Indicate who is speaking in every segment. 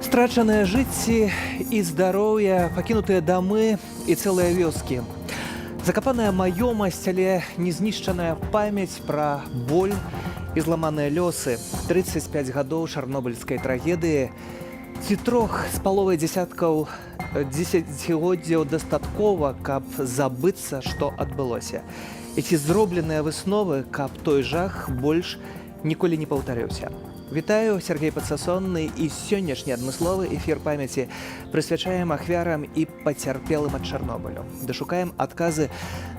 Speaker 1: Страчаныя жыцці і здароўе, пакінутыя дамы і цэлыя вёскі. Закапаная маёмасць, але не знішчаная памяць пра боль і зламаныя лёсы. 35 гадоў чарнобыльскай трагедыі. Ці 3,5 дзесяткаў дзесяцігоддзяў дастаткова, каб забыцца, што адбылося? І ці зробленыя высновы, каб той жах больш ніколі не паўтарыўся? Вітаю, Сяргей Падсасонны, і сённяшні адмысловы эфір памяці прысвячаем ахвярам і пацярпелым ад Чарнобылю. Дашукаем адказы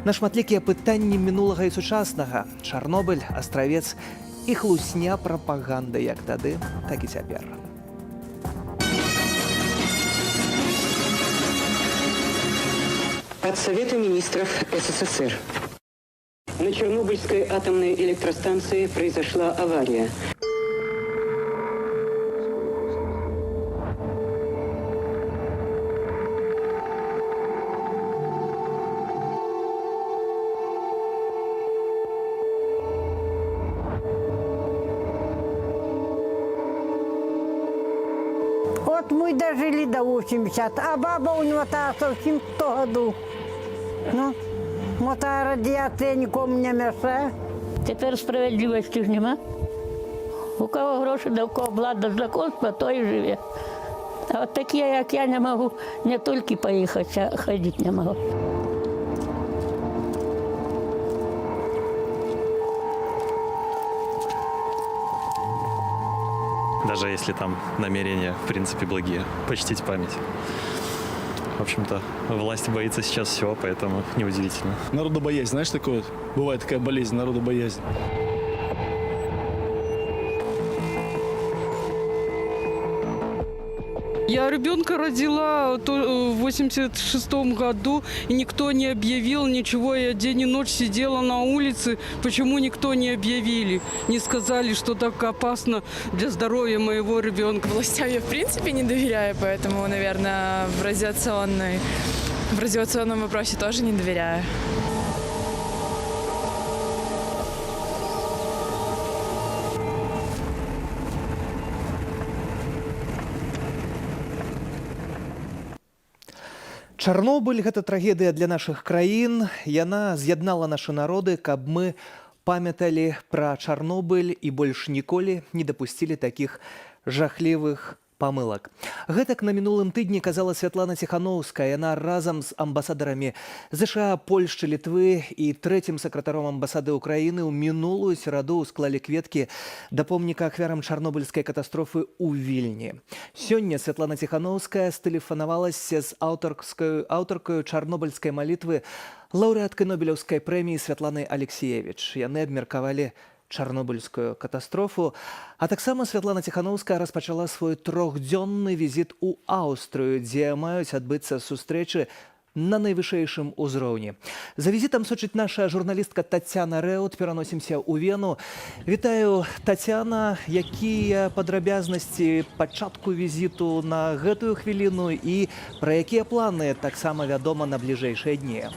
Speaker 1: на шматлікія пытанні мінулага і сучаснага. Чарнобыль, Астравец і хлусня прапаганды як тады, так і цяпер.
Speaker 2: От Совета министров СССР. На Чернобыльской атомной электростанции произошла авария.
Speaker 3: Вот мы дожили до 80, а баба у него та совсем 100 году. Ну, вот а радиация никому не мешает.
Speaker 4: Тепер справедливості ж нема. У кого гроші, да у кого влада, знакомства, той і живе. А от такі, як я, не можу не тільки поїхати, а ходити не можу.
Speaker 5: Даже если там намерения, в принципе, благие, почтить память. В общем-то, власть боится сейчас всего, поэтому неудивительно.
Speaker 6: Народобоязнь, знаешь, такое вот? Бывает такая болезнь, народобоязнь.
Speaker 7: Я ребенка родила в 86 году, и никто не объявил ничего. Я день и ночь сидела на улице. Почему никто не объявили? Не сказали, что так опасно для здоровья моего ребенка.
Speaker 8: Властям я в принципе не доверяю, поэтому, наверное, в радиационном вопросе тоже не доверяю.
Speaker 1: Чарнобыль — гэта трагедыя для нашых краін. Яна з'яднала нашы народы, каб мы памяталі пра Чарнобыль і больш ніколі не дапусцілі такіх жахлівых памылак. Гэтак на мінулым тыдні казала Святлана Ціханоўская. Яна разам з амбасадарамі ЗША, Польшчы, Літвы і трэцім сакратаром амбасады Украіны ў мінулую сераду склалі кветкі да помніка ахвярам чарнобыльскай катастрофы ў Вільні. Сёння Святлана Ціханоўская стэлефанавалася з аўтаркаю чарнобыльскай малітвы, лаўрэаткай Нобелеўскай прэміі Святланай Алексіевіч. Яны абмеркавалі чарнобыльскую катастрофу. А таксама Святлана Ціханоўская распачала свой трохдзённы візіт у Аўстрыю, дзе маюць адбыцца сустрэчы на найвышэйшым узроўні. За візітам сочыць наша журналістка Тацяна Рэут. Пераносімся ў Вену. Вітаю, Тацяна. Якія падрабязнасці пачатку візіту на гэтую хвіліну і пра якія планы таксама вядома на бліжэйшыя дні?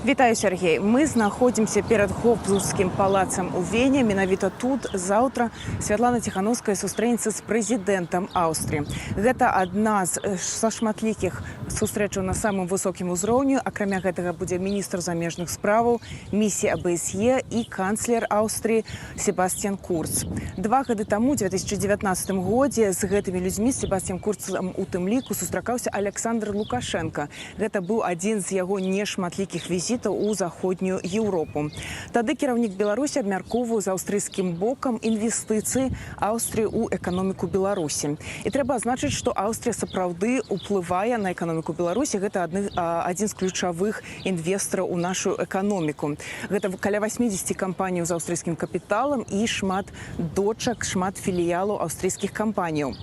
Speaker 9: Вітаю, Сяргей. Мы знаходзімся перад Габсбургскім палацам у Вене. Менавіта тут заўтра Святлана Ціханоўская сустрэнецца з прэзідэнтам Аўстрыі. Гэта адна з са шматлікіх сустрэчаў на самым высокім узроўню. Акрамя гэтага будзе міністр замежных справаў, місія АБСЕ і канцлер Аўстрыі Себастьян Курц. 2 гады таму, 2019 годзе, з гэтымі людзьмі, з Себастьян Курцам у тым ліку, сустракаўся Аляксандр Лукашэнка. Гэта быў адзін з яго нешматлікіх візітаў у заходнюю Еўропу. Тады кіраўнік Беларусі абмяркоўваў з аўстрыйскім бокам інвестыцыі Аўстрыі ў эканоміку Беларусі. І трэба адзначыць, што Аўстрыя сапраўды ўплывае на эканоміку Беларусі. Гэта адзін з ключавых інвестараў у нашу эканоміку. Гэта каля 80 кампаніяў з аўстрыйскім капіталам і шмат дочак, шмат філіялаў аўстрыйскіх кампаніяў.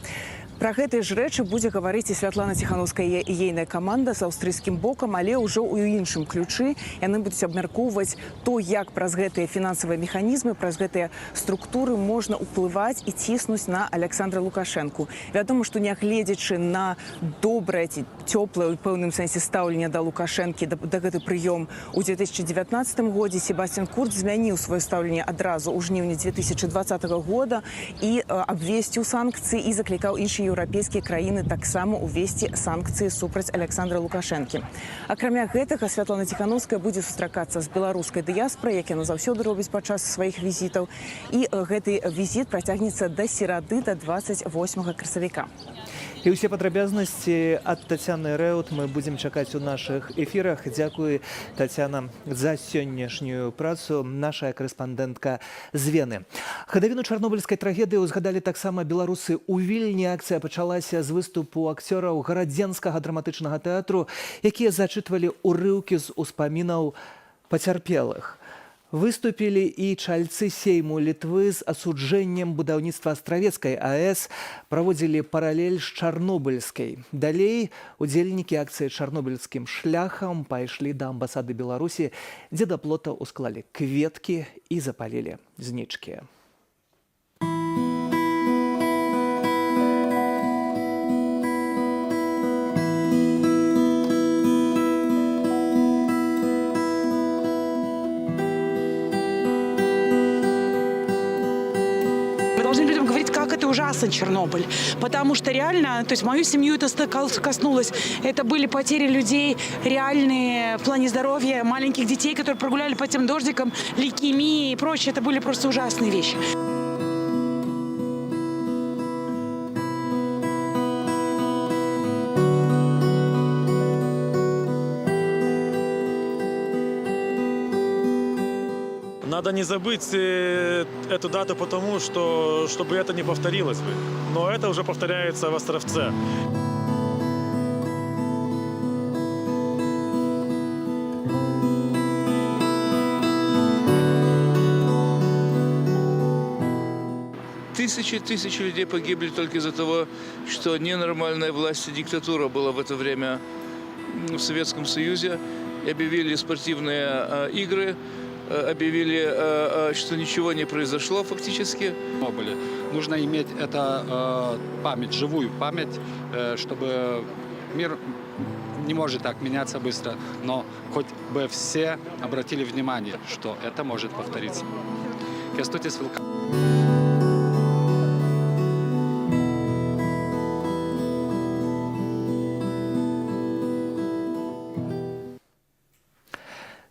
Speaker 9: Пра гэтыя ж рэчы будзе гаварыць і Святлана Ціханоўская і ейная каманда з аўстрыйскім бокам, але ўжо ў іншым ключы. Яны будуць абмяркоўваць то, як праз гэтыя фінансавыя механізмы, праз гэтыя структуры можна ўплываць і ціснуць на Александра Лукашэнку. Вядома, што, нягледзячы на добрае ці цёплае ў пэўным сэнсе стаўленне да Лукашэнкі, да гэты прыём у 2019 годзе, Себастьян Курц змяніў сваё стаўленне адразу ў жніўні 2020 года і абвесціў санкцыі і заклікаў іншыя еўрапейскія краіны таксама ўвесці санкцыі супраць Александра Лукашэнкі. Акрамя гэтага, Святлана Ціханоўская будзе сустракацца з беларускай дыяспорай, як яна заўсёды робіць падчас сваіх візітаў. І гэты візіт працягнецца да серады, да 28 красавіка.
Speaker 1: І ўсе падрабязнасці ад Тацяны Рэут мы будзем чакаць у нашых эфірах. Дзякуй, Тацяна, за сённяшнюю працу, наша карэспандэнтка з Вены. Гадавіну чарнобыльскай трагедыі ўзгадалі таксама беларусы ў Вільні. Акцыя пачалася з выступу акцёраў Гарадзенскага драматычнага тэатру, якія зачытвалі ўрыўкі з успамінаў пацярпелых. Выступілі і чальцы сейму Літвы з асуджэннем будаўніцтва Астравецкай АЭС, праводзілі паралель з чарнобыльскай. Далей удзельнікі акцыі чарнобыльскім шляхам пайшлі да амбасады Беларусі, дзе да плота ўсклалі кветкі і запалілі знічкі.
Speaker 10: Мы должны людям говорить, как это ужасно, Чернобыль. Потому что реально, то есть мою семью это коснулось. Это были потери людей реальные в плане здоровья, маленьких детей, которые прогуляли по тем дождикам, лейкемии и прочее. Это были просто ужасные вещи.
Speaker 11: Надо не забыть эту дату потому, что чтобы это не повторилось бы. Но это уже повторяется в Островце.
Speaker 12: Тысячи, тысячи людей погибли только из-за того, что ненормальная власть и диктатура была в это время в Советском Союзе. И объявили спортивные игры, объявили, что ничего не произошло фактически.
Speaker 13: Чернобыле. Нужно иметь это память, живую память, чтобы мир не может так меняться быстро, но хоть бы все обратили внимание, что это может повториться. Кęstutis Vilka.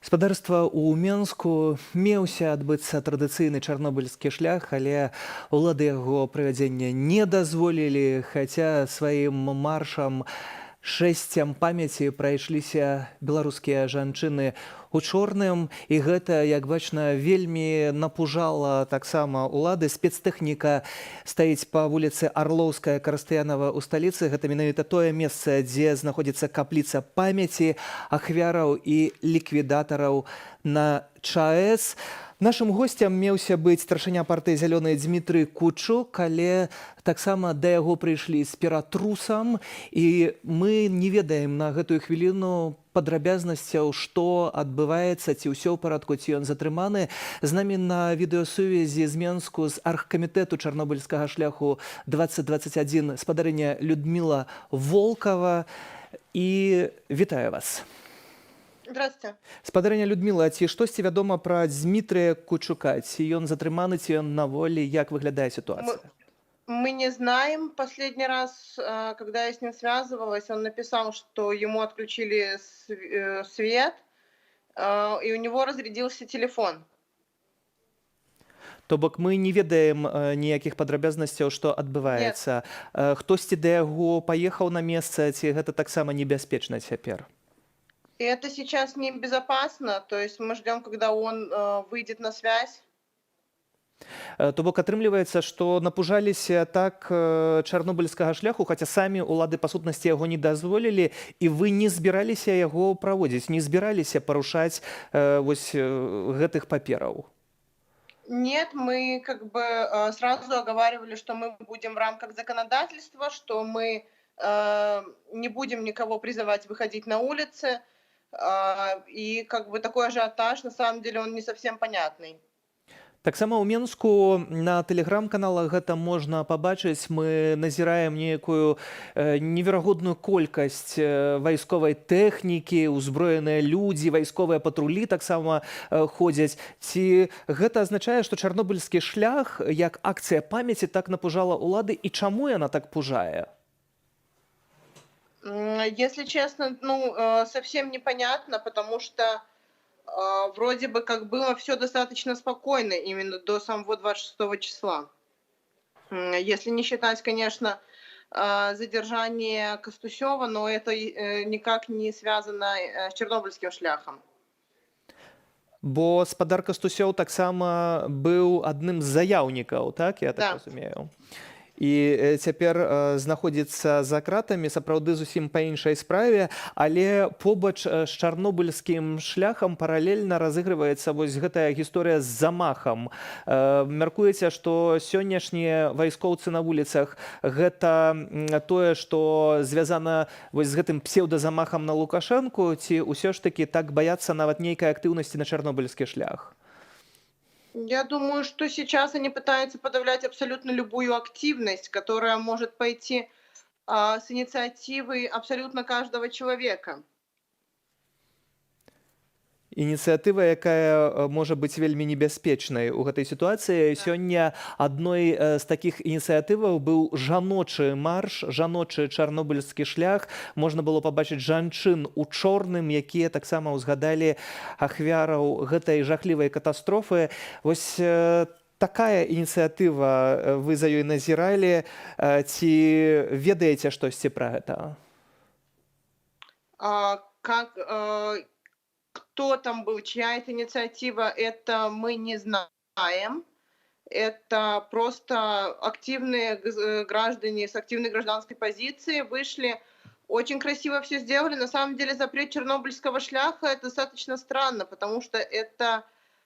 Speaker 1: Спадарства, у Менску меўся адбыцца традыцыйны чарнобыльскі шлях, але ўлады яго правядзення не дазволілі, хаця сваім маршам, шэсцем памяці прайшліся беларускія жанчыны у чорным, і гэта, як бачна, вельмі напужала таксама улады. Спецтэхніка стаіць па вуліцы Арлоўская Карасцянава ў сталіцы. Гэта менавіта тое месца, дзе знаходзіцца капліца памяці ахвяраў і ліквідатараў на ЧАЭС. Нашым госцям меўся быць старшыня партыі «Зялёныя» Дзмітрый Кучук, але таксама да яго прыйшлі з ператрусам, і мы не ведаем на гэтую хвіліну падрабязнасцяў, што адбываецца, ці ўсё ў парадку, ці ён затрыманы. З намі на відэасувязі з Менску, з аргкамітэту чарнобыльскага шляху 2021 спадарыня Людміла Волкава. І вітаю вас.
Speaker 14: Здравствуйте.
Speaker 1: Спадарыня Людміла, ці штосьці вядома пра Дзмітрыя Кучука? Ці ён затрыманы, ці ён на волі, як выглядае сітуацыя?
Speaker 14: Мы не знаем. Последний раз, когда я с ним связывалась, он написал, что ему отключили свет, и у него разрядился телефон.
Speaker 1: То бок мы не ведаем ніякіх падрабязнасцяў, што адбываецца. Хтосьці да яго паехаў на месца, ці гэта таксама небяспечна цяпер?
Speaker 14: И это сейчас небезопасно, то есть мы ждем, когда он выйдет на связь.
Speaker 1: То бок атрымліваецца, што напужаліся так чарнобыльскага шляху, хаця самі ўлады па сутнасці яго не дазволілі, і вы не збіраліся яго праводзіць, не збіраліся парушаць вось гэтых папераў.
Speaker 14: Нет, мы как бы сразу оговаривали, что мы будем в рамках законодательства, что мы не будем никого призывать выходить на улицы. И как бы такой ажиотаж, на самом деле, он не совсем понятный.
Speaker 1: Таксама ў Менску на тэлеграм-каналах гэта можна пабачыць. Мы назіраем нейкую неверагодную колькасць вайсковай тэхнікі, узброеныя людзі, вайсковыя патрулі таксама ходзяць. Ці гэта азначае, што Чарнобыльскі шлях як акцыя памяці так напужала ўлады, і чаму яна так пужае?
Speaker 14: Если честно, ну, совсем непонятно, потому что вроде бы как было все достаточно спокойно именно до самого 26 числа. Если не считать, конечно, задержание Костусева, но это никак не связано с Чернобыльским шляхом.
Speaker 1: Бо спадар Кастусёў таксама быў адным з заяўнікаў, так я так
Speaker 14: Да.
Speaker 1: разумею. І цяпер знаходзіцца за кратамі, сапраўды, зусім па іншай справе, але побач з Чарнобыльскім шляхам паралельна разыгрываецца вось гэтая гісторыя з замахам. Мяркуеце, што сённяшнія вайскоўцы на вуліцах — гэта тое, што звязана вось з гэтым псеўдазамахам на Лукашэнку, ці ўсё ж такі так баяцца нават нейкай актыўнасці на Чарнобыльскі шлях?
Speaker 14: Я думаю, что сейчас они пытаются подавлять абсолютно любую активность, которая может пойти с инициативы абсолютно каждого человека.
Speaker 1: Ініцыятыва, якая можа быць вельмі небяспечнай у гэтай сітуацыі. Сёння адной з такіх ініцыятываў быў жаночы марш, жаночы Чарнобыльскі шлях. Можна было пабачыць жанчын у чорным, якія таксама ўзгадалі ахвяраў гэтай жахлівай катастрофы. Вось такая ініцыятыва, вы за ёй назіралі, ці ведаеце штосьці пра гэта?
Speaker 14: Как, кто там был, чья это инициатива, это мы не знаем. Это просто активные граждане с активной гражданской позиции вышли, очень красиво все сделали. На самом деле запрет Чернобыльского шляха — это достаточно странно, потому что это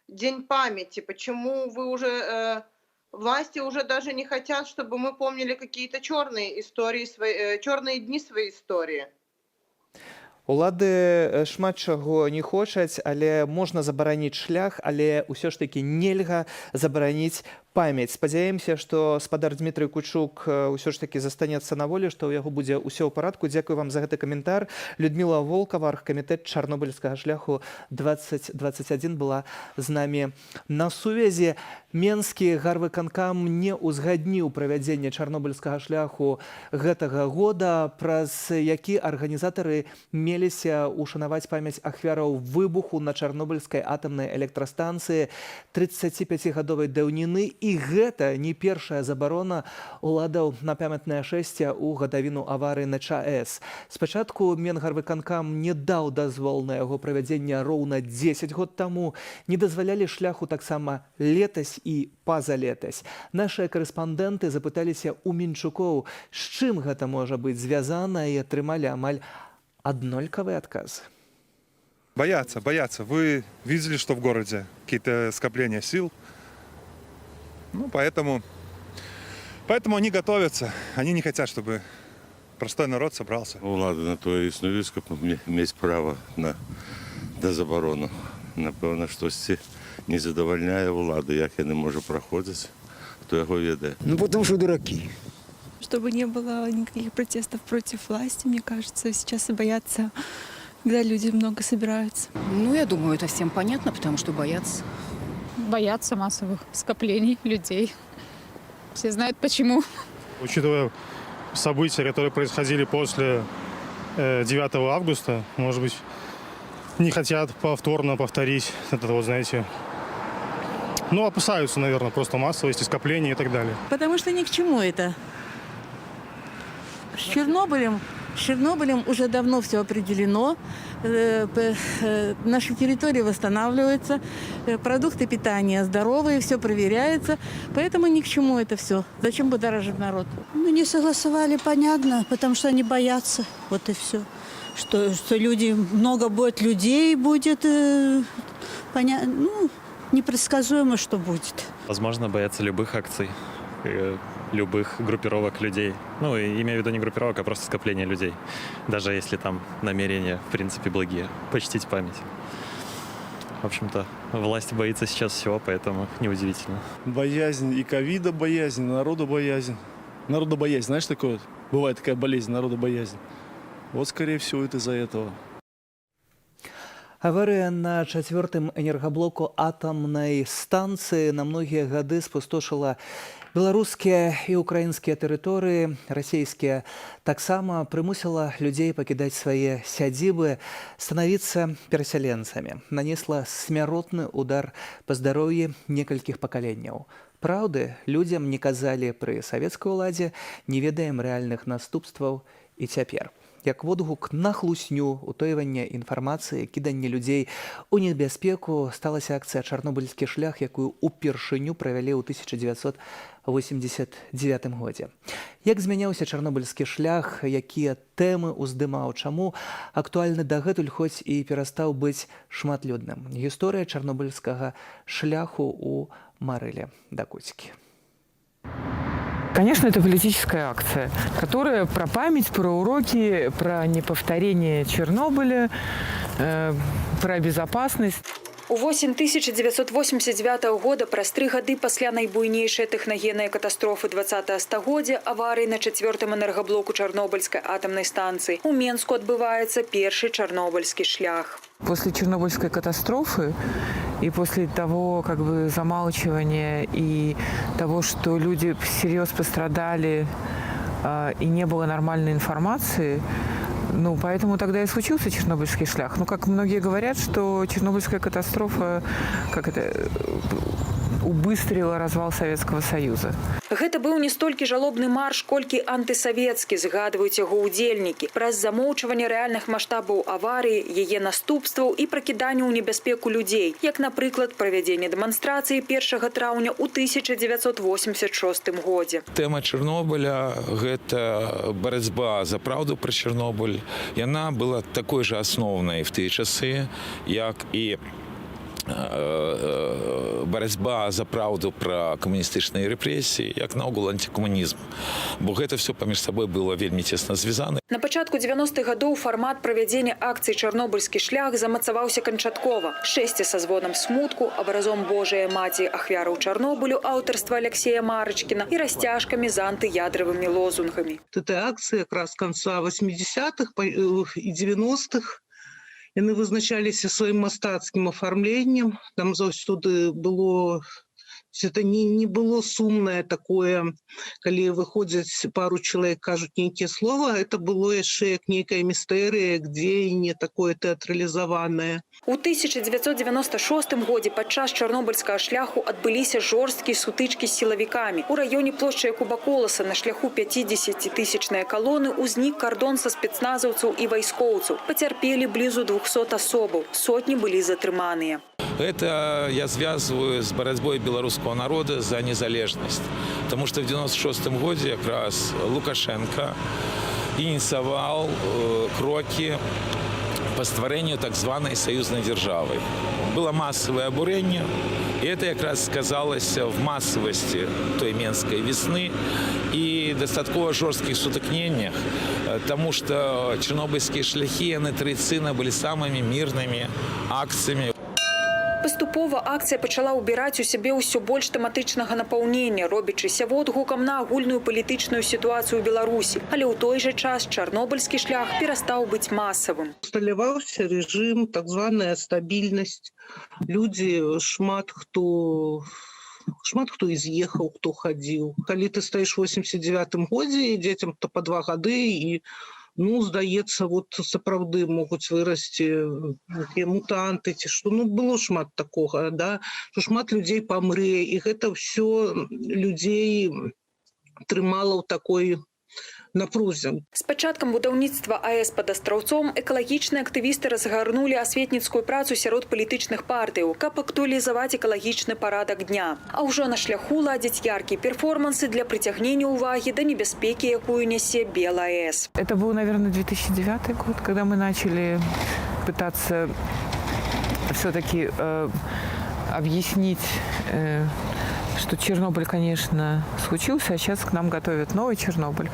Speaker 14: день памяти. Почему власти уже даже не хотят, чтобы мы помнили какие-то черные истории, черные дни своей истории?
Speaker 1: Улады шмат чаго не хочаць, але можна забараніць шлях, але ўсё ж такі нельга забараніць памяць. Спадзяемся, што спадар Дмітрый Кучук ўсё ж такі застанецца на волі, што ў яго будзе ўсё ў парадку. Дзякую вам за гэты каментар. Людміла Волкава, аргкамітэт Чарнобыльскага шляху 2021, была з намі на сувязі. Менскі гарвыканкам не ўзгадніў правядзенне Чарнобыльскага шляху гэтага года, праз які арганізатары меліся ушанаваць памяць ахвяраў выбуху на Чарнобыльскай атамнай электрастанцыі 35гадовай даўніны. І гэта не першая забарона уладаў на памятнае шэсце ў гадавіну аварыі на ЧАЭС. Спачатку Менгарвыканкам не даў дазвол на яго правядзенне роўна 10 год таму, не дазвалялі шляху таксама летась і пазалетась. Нашыя карэспандэнты запыталіся ў мінчукоў, з чым гэта можа быць звязана, і атрымалі амаль аднолькавыя адказы.
Speaker 15: Боятся, боятся. Вы видели, что в городе какие-то скопления сил. Ну, поэтому они готовятся. Они не хотят, чтобы простой народ собрался.
Speaker 16: Улады на то і існуюць, каб мець права на забарону. Напэўна, штосьці не задавальняе ўлады, як яны можа праходзіць, хто яго ведае.
Speaker 17: Ну, потому что дураки.
Speaker 8: Чтобы не было никаких протестов против власти, мне кажется, сейчас и боятся, когда люди много собираются.
Speaker 18: Ну, я думаю, это всем понятно, потому что боятся.
Speaker 19: Боятся массовых скоплений людей. Все знают почему.
Speaker 11: Учитывая события, которые происходили после 9 августа, может быть, не хотят повторно повторить это вот, знаете, ну, опасаются, наверное, просто массовости, скопления и так далее.
Speaker 20: Потому что ни к чему это. С Чернобылем уже давно все определено. Наши территории восстанавливаются, продукты питания здоровые, все проверяется. Поэтому ни к чему это все. Зачем будоражить народ?
Speaker 21: Ну, не согласовали, понятно, потому что они боятся. Вот и все. Что люди, много будет людей будет, понятно. Ну, Непредсказуемо, что будет.
Speaker 5: Возможно, боятся любых акций, любых группировок людей. Ну, и имею в виду не группировок, а просто скопление людей. Даже если там намерения, в принципе, благие. Почтить память. В общем-то, власть боится сейчас всего, поэтому неудивительно.
Speaker 6: Боязнь и ковида боязнь, и народа боязнь. Народобоязнь, знаешь такое? Вот? Бывает такая болезнь, народобоязнь. Вот, скорее всего, это из-за этого.
Speaker 1: Аварыя на чацвёртым энергаблоку атамнай станцыі на многія гады спустошыла беларускія і украінскія тэрыторыі, расійскія таксама, прымусіла людзей пакідаць свае сядзібы, станавіцца перасяленцамі, нанесла смяротны удар па здароўі некалькіх пакаленняў. Праўды людзям не казалі пры савецкай уладзе, не ведаем рэальных наступстваў і цяпер. Як водгук на хлусню, утойванне інфармацыі, кіданне людзей у небяспеку сталася акцыя «Чарнобыльскі шлях», якую упершыню правялі ў 1989 годзе. Як змяняўся чарнобыльскі шлях, якія тэмы ўздымаў, чаму актуальны дагэтуль, хоць і перастаў быць шматлюдным? Гісторыя чарнобыльскага шляху у Марылі Дакуцькі.
Speaker 17: Конечно, это политическая акция, которая про память, про уроки, про неповторение Чернобыля, про безопасность.
Speaker 9: У восень 1989 года, праз 3 гады пасля найбуйнейшай тэхнагеннай катастрофы 20 стагоддзя, аварыі на чацвёртым энергаблоку Чарнобыльскай атамнай станцыі, у Менску адбываецца першы чарнобыльскі шлях.
Speaker 17: После Чернобыльской катастрофы и после того, как бы, замалчивания и того, что люди всерьез пострадали и не было нормальной информации, ну, поэтому тогда и случился Чернобыльский шлях. Ну, как многие говорят, что Чернобыльская катастрофа, как это, убыстрила развал Советского Союза.
Speaker 9: Гэта быў не столькі жалобны марш, колькі антысавецкі, згадваюць яго ўдзельнікі. Праз замоўчванне рэальных маштабаў аварыі, яе наступстваў і пракіданне ў небяспеку людзей, як, напрыклад, правядзенне дэманстрацыі 1 траўня ў 1986 годзе.
Speaker 22: Тэма Чарнобыля, гэта барацьба за праўду пра Чарнобыль. Яна была такой жа асноўнай в тыя часы, як і барацьба за праўду пра камуністычныя рэпрэсіі, як наогул антикамунізм. Бо гэта все паміж сабой было вельмі цесна звязана.
Speaker 9: На пачатку 90-х гадоў фармат правядзення акцый «Чарнобыльскі шлях» замацаваўся канчаткова. Шэсце са звонам смутку, абразом Божая маці ахвяраў Чарнобылю аўтарства Алексея Марачкіна і расцяжкамі з антыядравымі лозунгамі.
Speaker 23: Этой акции как раз конца 80-х и 90-х, яны вызначаліся сваім мастацкім афармленнем. Там заўсёды было, это не было сумнае такое, калі выходзяць пару чалавек, кажуць нейкія слова. Это было яшчэ як нейкая містэрыя, дзеянне такое тэатралізаванае.
Speaker 9: У 1996 годзе падчас чарнобыльскага шляху адбыліся жорсткія сутычкі з сілавікамі. У раёне плошчы Якуба Коласа на шляху 50-тысячнай калоны ўзнік кардон са спецназаўцаў і вайскоўцаў. Пацярпелі блізу 200 асобаў. Сотні былі затрыманыя.
Speaker 22: Это я связываю с борьбой белорусского народа за незалежнасць. Потому что в 96 году как раз Лукашенко инициировал крокі по стварэнню так званай саюзнай дзяржавы. Было массовое абурэнне, и это как раз сказалось в массовости той Менской весны и дастаткова жорсткіх сутыкненнях, тому что чернобыльские шляхи, яны традыцыйна были самыми мирными акциями.
Speaker 9: Паступова акцыя пачала ўбіраць у сябе ўсё больш тэматычнага напаўнення, робячыся водгукам на агульную палітычную сітуацыю ў Беларусі. Але ў той жа час чарнобыльскі шлях перастаў быць масавым.
Speaker 23: Усталяваўся рэжым, так званая стабільнасць. Людзі шмат хто з'ехаў, хто хадзіў. Калі ты стаіш 89 годзе і дзецям то по 2 гады, і, ну, здаецца, вот сапраўды могуць вырасці такія мутанты ці што. Ну, было шмат такога, да, що шмат людзей памрэ, і гэта ўсё людзей трымала ў такой напрузе.
Speaker 9: З пачаткам будаўніцтва АЭС пад Астраўцом экалагічныя актывісты разгарнулі асветніцкую працу сярод палітычных партыяў, каб актуалізаваць экалагічны парадак дня. А ўжо на шляху ладзяць яркія перформансы для прыцягнення ўвагі да небяспекі, якую нясе БелАЭС.
Speaker 17: Это был, наверное, 2009 год, когда мы начали пытаться все-таки организовывать Объяснить, что Чернобыль, конечно, случился, а сейчас к нам готовят новый Чернобыль,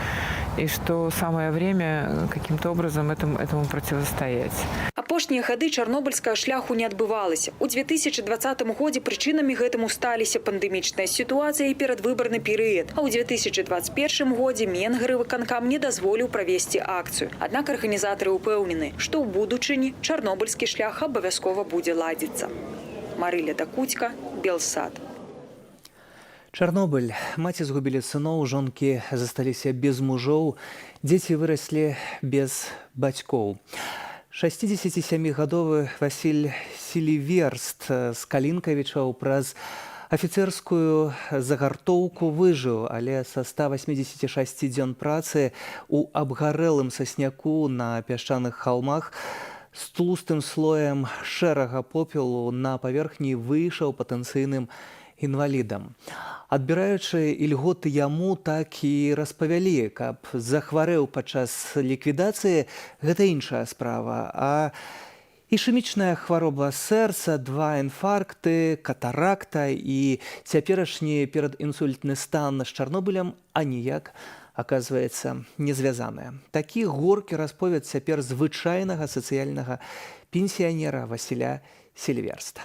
Speaker 17: и что самое время каким-то образом этому противостоять.
Speaker 9: Апошнія гады чарнобыльскага шляху не адбывалася. У 2020 годзе прычынамі гэтаму сталіся пандэмічная сітуацыя і перадвыбарны перыяд. А ў 2021 годзе Менгарывыканкам не дазволіў правесці акцыю. Аднак арганізатары ўпэўнены, што ў будучыні чарнобыльскі шлях абавязкова будзе ладзіцца. Марыля Дакуцька, Белсат.
Speaker 1: Чарнобыль. Маці згубілі сыноў, жонкі засталіся без мужоў, дзеці выраслі без бацькоў. 67-гадовы Васіль Селіверст з Калінкавічаў праз афіцэрскую загартоўку выжыў, але са 186 дзён працы ў абгарэлым сасняку на пясчаных холмах з тлустым слоем шэрага попелу на паверхні выйшаў патэнцыйным інвалідам. Адбіраючы ільготы, яму так і распавялі: каб захварэў падчас ліквідацыі, гэта іншая справа. А ішэмічная хвароба сэрца, два інфаркты, катаракта і цяперашні перадінсультны стан з Чарнобылем аніяк, аказваецца, не звязаныя. Такі горкі расповед цяпер звычайнага сацыяльнага пенсіянера Васіля Сельверста.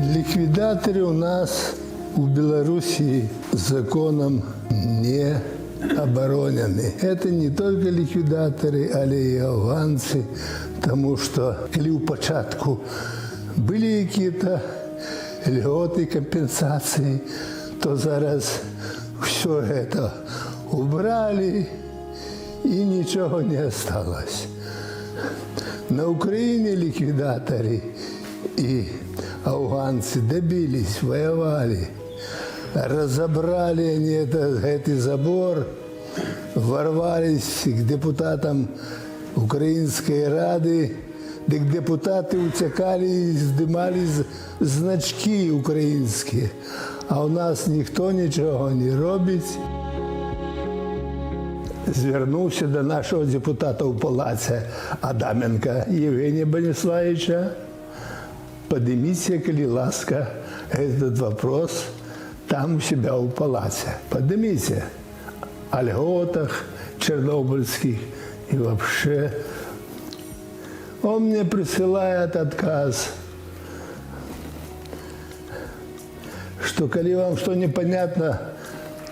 Speaker 2: Ликвидаторы у нас у Белоруссии законом не оборонены. Это не только ликвидаторы, але и афганцы, потому что калі ў пачатку были какие-то льготы, компенсации, то зараз все это убрали, и ничего не осталось. На Украине ликвидаторы и афганцы добились, воевали. Разобрали они этот забор, ворвались к депутатам Украинской Рады, так депутаты утекали и сдымали значки украинские. А у нас никто ничего не робит. Звернувся до нашого депутата у палаце Адаменка Евгения Брониславича. Поднимите, калі ласка, этот вопрос там у себя у палаце. Поднимите о льготах чернобыльских и вообще. Он мне присылает отказ, что коли вам что непонятно,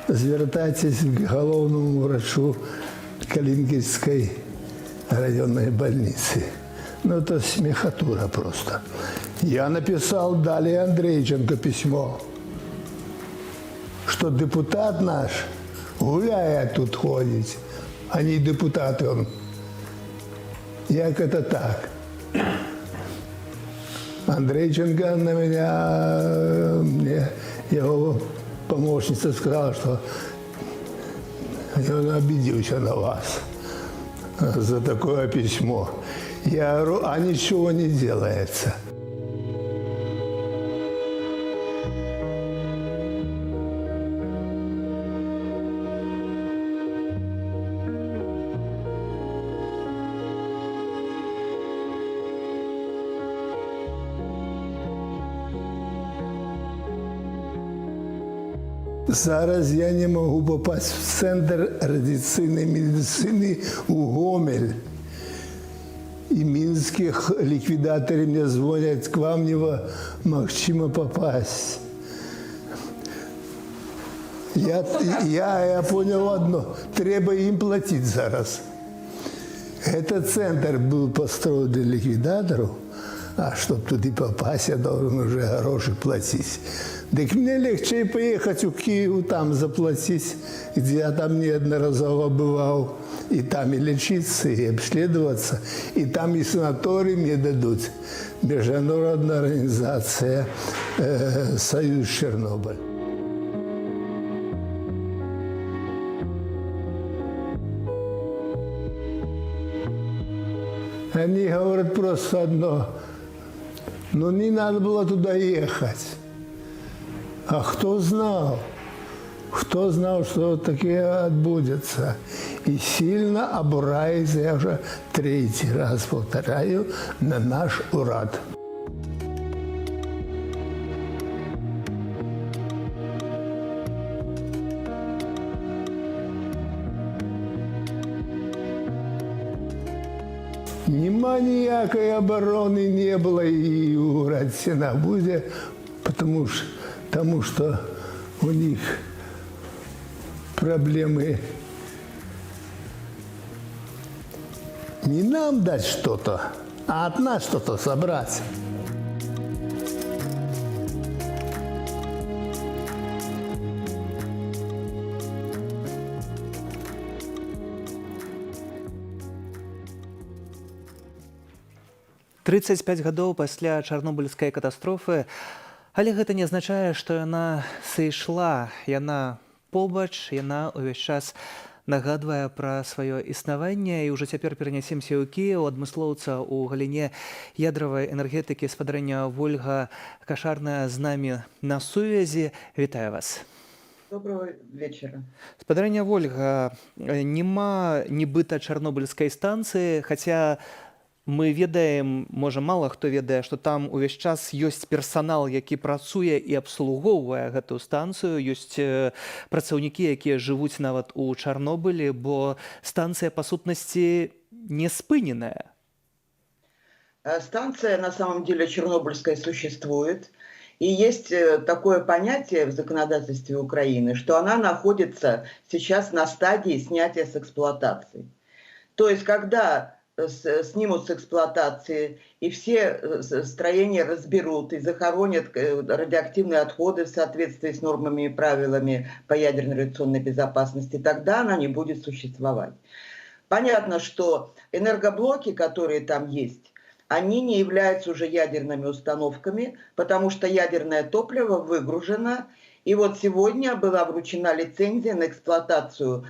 Speaker 2: звертайтесь к головному врачу Калинкинской районной больницы. Ну, это смехотура просто. Я написал далее Андрейченко письмо, что депутат наш гуляет тут ходит, а не депутат он. Як это так? Андрейченко на меня, мне его помощница сказала, что он обиделся на вас за такое письмо. Я говорю, а ничего не делается. Зараз я не могу попасть в Центр радиационной медицины у Гомель. И минских ликвидаторы мне звонят, к вам немагчыма попасть. Я понял одно, трэба им платить зараз. Этот центр был построен для ликвидаторов, а чтобы туда попасть, я должен уже грошы платить. Так мне легче поехать у Киев, там заплатить, где я там неодноразово бывал, и там и лечиться, и обследоваться, и там и санаторий мне дадут. Международная организация «Союз Чернобыль». Они говорят просто одно: ну не надо было туда ехать. А кто знал, Хто знаў, што такое адбудзецца? І сильно абураецца, я уже третий раз повторяю, на наш урад. Нема ніякай абароны не было і ў Градзе-на-Бузе, потому что у них проблемы не нам дать что-то, а от нас что-то собрать.
Speaker 1: 35 гадоў пасля Чарнобыльскай катастрофы, але гэта не азначае, што яна сышла, яна побач, яна ўвесь час нагадвае пра сваё існаванне. І ўжо цяпер перанясемся ў Кіеў. Адмыслоўца ў галіне ядравай энергетыкі спадарыня Вольга Кашарная з намі на сувязі. Вітаю вас.
Speaker 3: Доброго вечера.
Speaker 1: Спадарыня Вольга, няма нібыта чарнобыльскай станцыі, хаця мы ведаем, можа, мала хто ведае, што там увесь час ёсць персанал, які працуе і абслугоўвае гэтую станцыю, ёсць працаўнікі, якія жывуць нават у Чарнобылі, бо станцыя па сутнасці не спыненая.
Speaker 3: Станция на самом деле чернобыльская существует. И есть такое понятие в законодательстве Украины, что она находится сейчас на стадии снятия с эксплуатации. То есть, когда снимут с эксплуатации и все строения разберут и захоронят радиоактивные отходы в соответствии с нормами и правилами по ядерной радиационной безопасности, тогда она не будет существовать. Понятно, что энергоблоки, которые там есть, они не являются уже ядерными установками, потому что ядерное топливо выгружено. И вот сегодня была вручена лицензия на эксплуатацию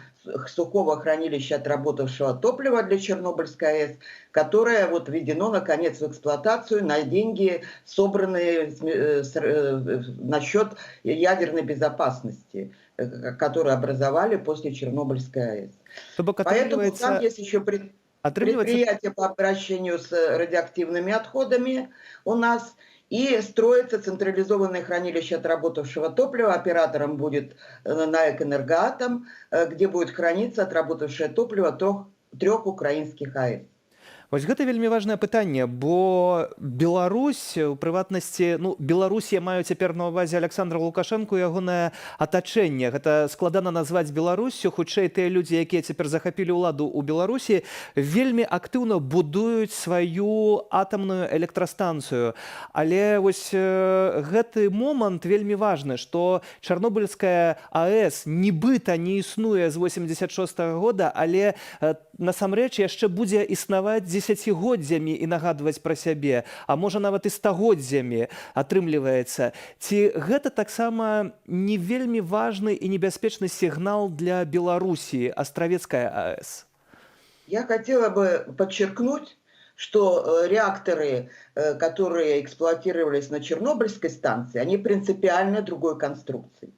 Speaker 3: сухого хранилища отработавшего топлива для Чернобыльской АЭС, которое вот введено, наконец, в эксплуатацию на деньги, собранные на счет ядерной безопасности, которые образовали после Чернобыльской АЭС. Поэтому там есть еще предприятие по обращению с радиоактивными отходами у нас. И строится централизованное хранилище отработавшего топлива. Оператором будет НАЭК «Энергоатом», где будет храниться отработавшее топливо трех украинских АЭС.
Speaker 1: Вось гэта вельмі важнае пытанне, бо Беларусь, у прыватнасці, ну, Беларусь я маю цяпер на ўвазе Александра Лукашэнку і ягонае атачэнне. Гэта складана назваць Беларуссю, хутчэй тыя людзі, якія цяпер захапілі ўладу ў Беларусі, вельмі актыўна будуюць сваю атамную электрастанцыю. Але вось гэты момант вельмі важны, што Чарнобыльская АЭС нібыта не існуе з 86-го года, але насамрэч яшчэ будзе існаваць дзесяцігоддзямі і нагадваць пра сябе, а можа нават і стагоддзямі атрымліваецца. Ці гэта таксама не вельмі важны і небяспечны сігнал для Беларусі, Астравецкая АЭС?
Speaker 3: Я хотела бы подчеркнуть, что реакторы, которые эксплуатировались на Чернобыльской станции, они принципиально другой конструкции.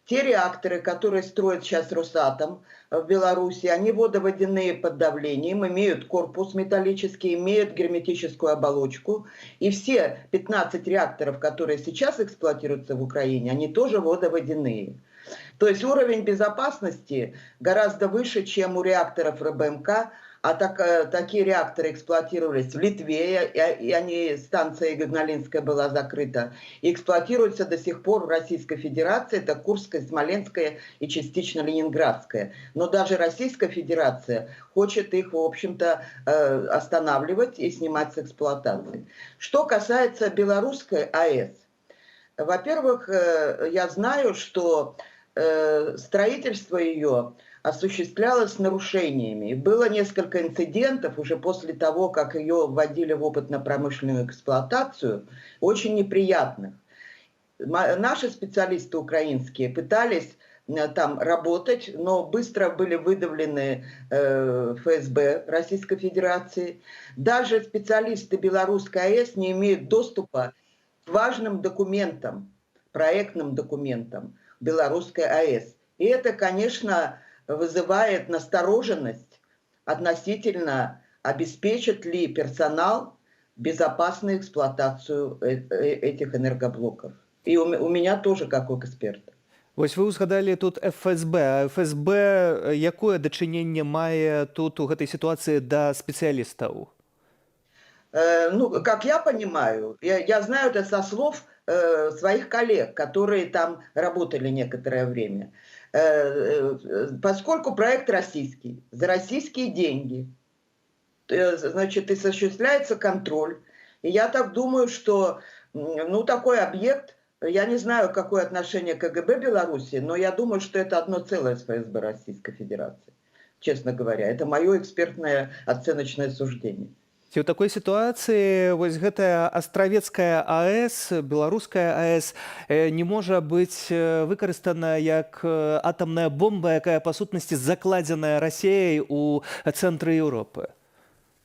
Speaker 3: Те реакторы, которые строит сейчас Росатом в Беларуси, они водоводяные под давлением, имеют корпус металлический, имеют герметическую оболочку. И все 15 реакторов, которые сейчас эксплуатируются в Украине, они тоже водоводяные. То есть уровень безопасности гораздо выше, чем у реакторов РБМК. А такие реакторы эксплуатировались в Литве, и они, станция Игналинская была закрыта, и эксплуатируются до сих пор в Российской Федерации, это Курская, Смоленская и частично Ленинградская. Но даже Российская Федерация хочет их, в общем-то, останавливать и снимать с эксплуатации. Что касается белорусской АЭС, во-первых, я знаю, что строительство ее осуществлялось с нарушениями. Было несколько инцидентов уже после того, как ее вводили в опытно-промышленную эксплуатацию, очень неприятных. Наши специалисты украинские пытались там работать, но быстро были выдавлены ФСБ Российской Федерации. Даже специалисты Белорусской АЭС не имеют доступа к важным документам, проектным документам Белорусской АЭС. И это, конечно, вызывает настороженность относительно, обеспечит ли персонал безопасную эксплуатацию этих энергоблоков. И у меня тоже, как у эксперта.
Speaker 1: Вось вы ўзгадалі тут ФСБ. А ФСБ якое дачыненне мае тут у гэтай сітуацыі да спецыялістаў?
Speaker 3: Ну, как я понимаю, я знаю это со слов своих коллег, которые там работали некоторое время. Поскольку проект российский, за российские деньги, значит, и осуществляется контроль. И я так думаю, что ну, такой объект, я не знаю, какое отношение КГБ Беларуси, но я думаю, что это одно целое с ФСБ Российской Федерации. Честно говоря, это мое экспертное оценочное суждение.
Speaker 1: Ці ў такой сітуацыі вось гэтая Астравецкая АЭС, беларуская АЭС не можа быць выкарыстана як атамная бомба, якая па сутнасці закладзеная Расеяй у цэнтры Еўропы?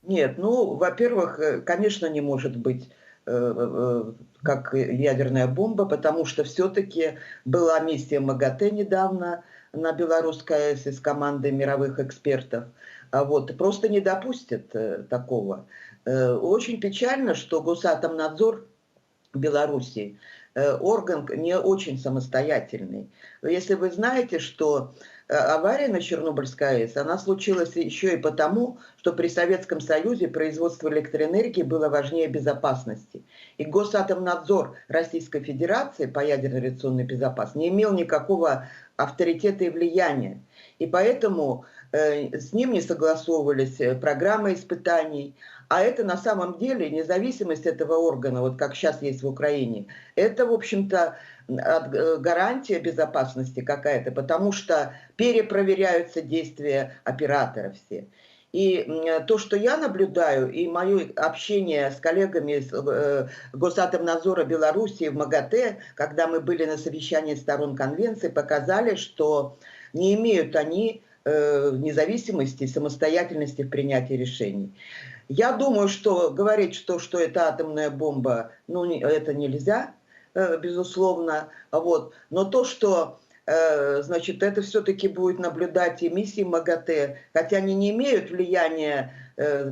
Speaker 3: Нет, ну, во-первых, конечно, не может быть как ядерная бомба, потому что все-таки была миссия МАГАТЭ недавно на белорусской АЭС с командой мировых экспертов. А вот, просто не допустят такого. Очень печально, что Госатомнадзор Беларуси орган не очень самостоятельный. Если вы знаете, что авария на Чернобыльской АЭС, она случилась еще и потому, что при Советском Союзе производство электроэнергии было важнее безопасности. И Госатомнадзор Российской Федерации по ядерной радиационной безопасности не имел никакого авторитета и влияния. И поэтому с ним не согласовывались программы испытаний. А это на самом деле независимость этого органа, вот как сейчас есть в Украине, это, в общем-то, гарантия безопасности какая-то, потому что перепроверяются действия оператора все. И то, что я наблюдаю, и мое общение с коллегами из Госатомнадзора Беларуси в МАГАТЭ, когда мы были на совещании сторон конвенции, показали, что не имеют они независимости, самостоятельности в принятии решений. Я думаю, что говорить, что это атомная бомба, ну, это нельзя, безусловно. Вот. Но то, что значит, это все-таки будет наблюдать и миссии МАГАТЭ, хотя они не имеют влияния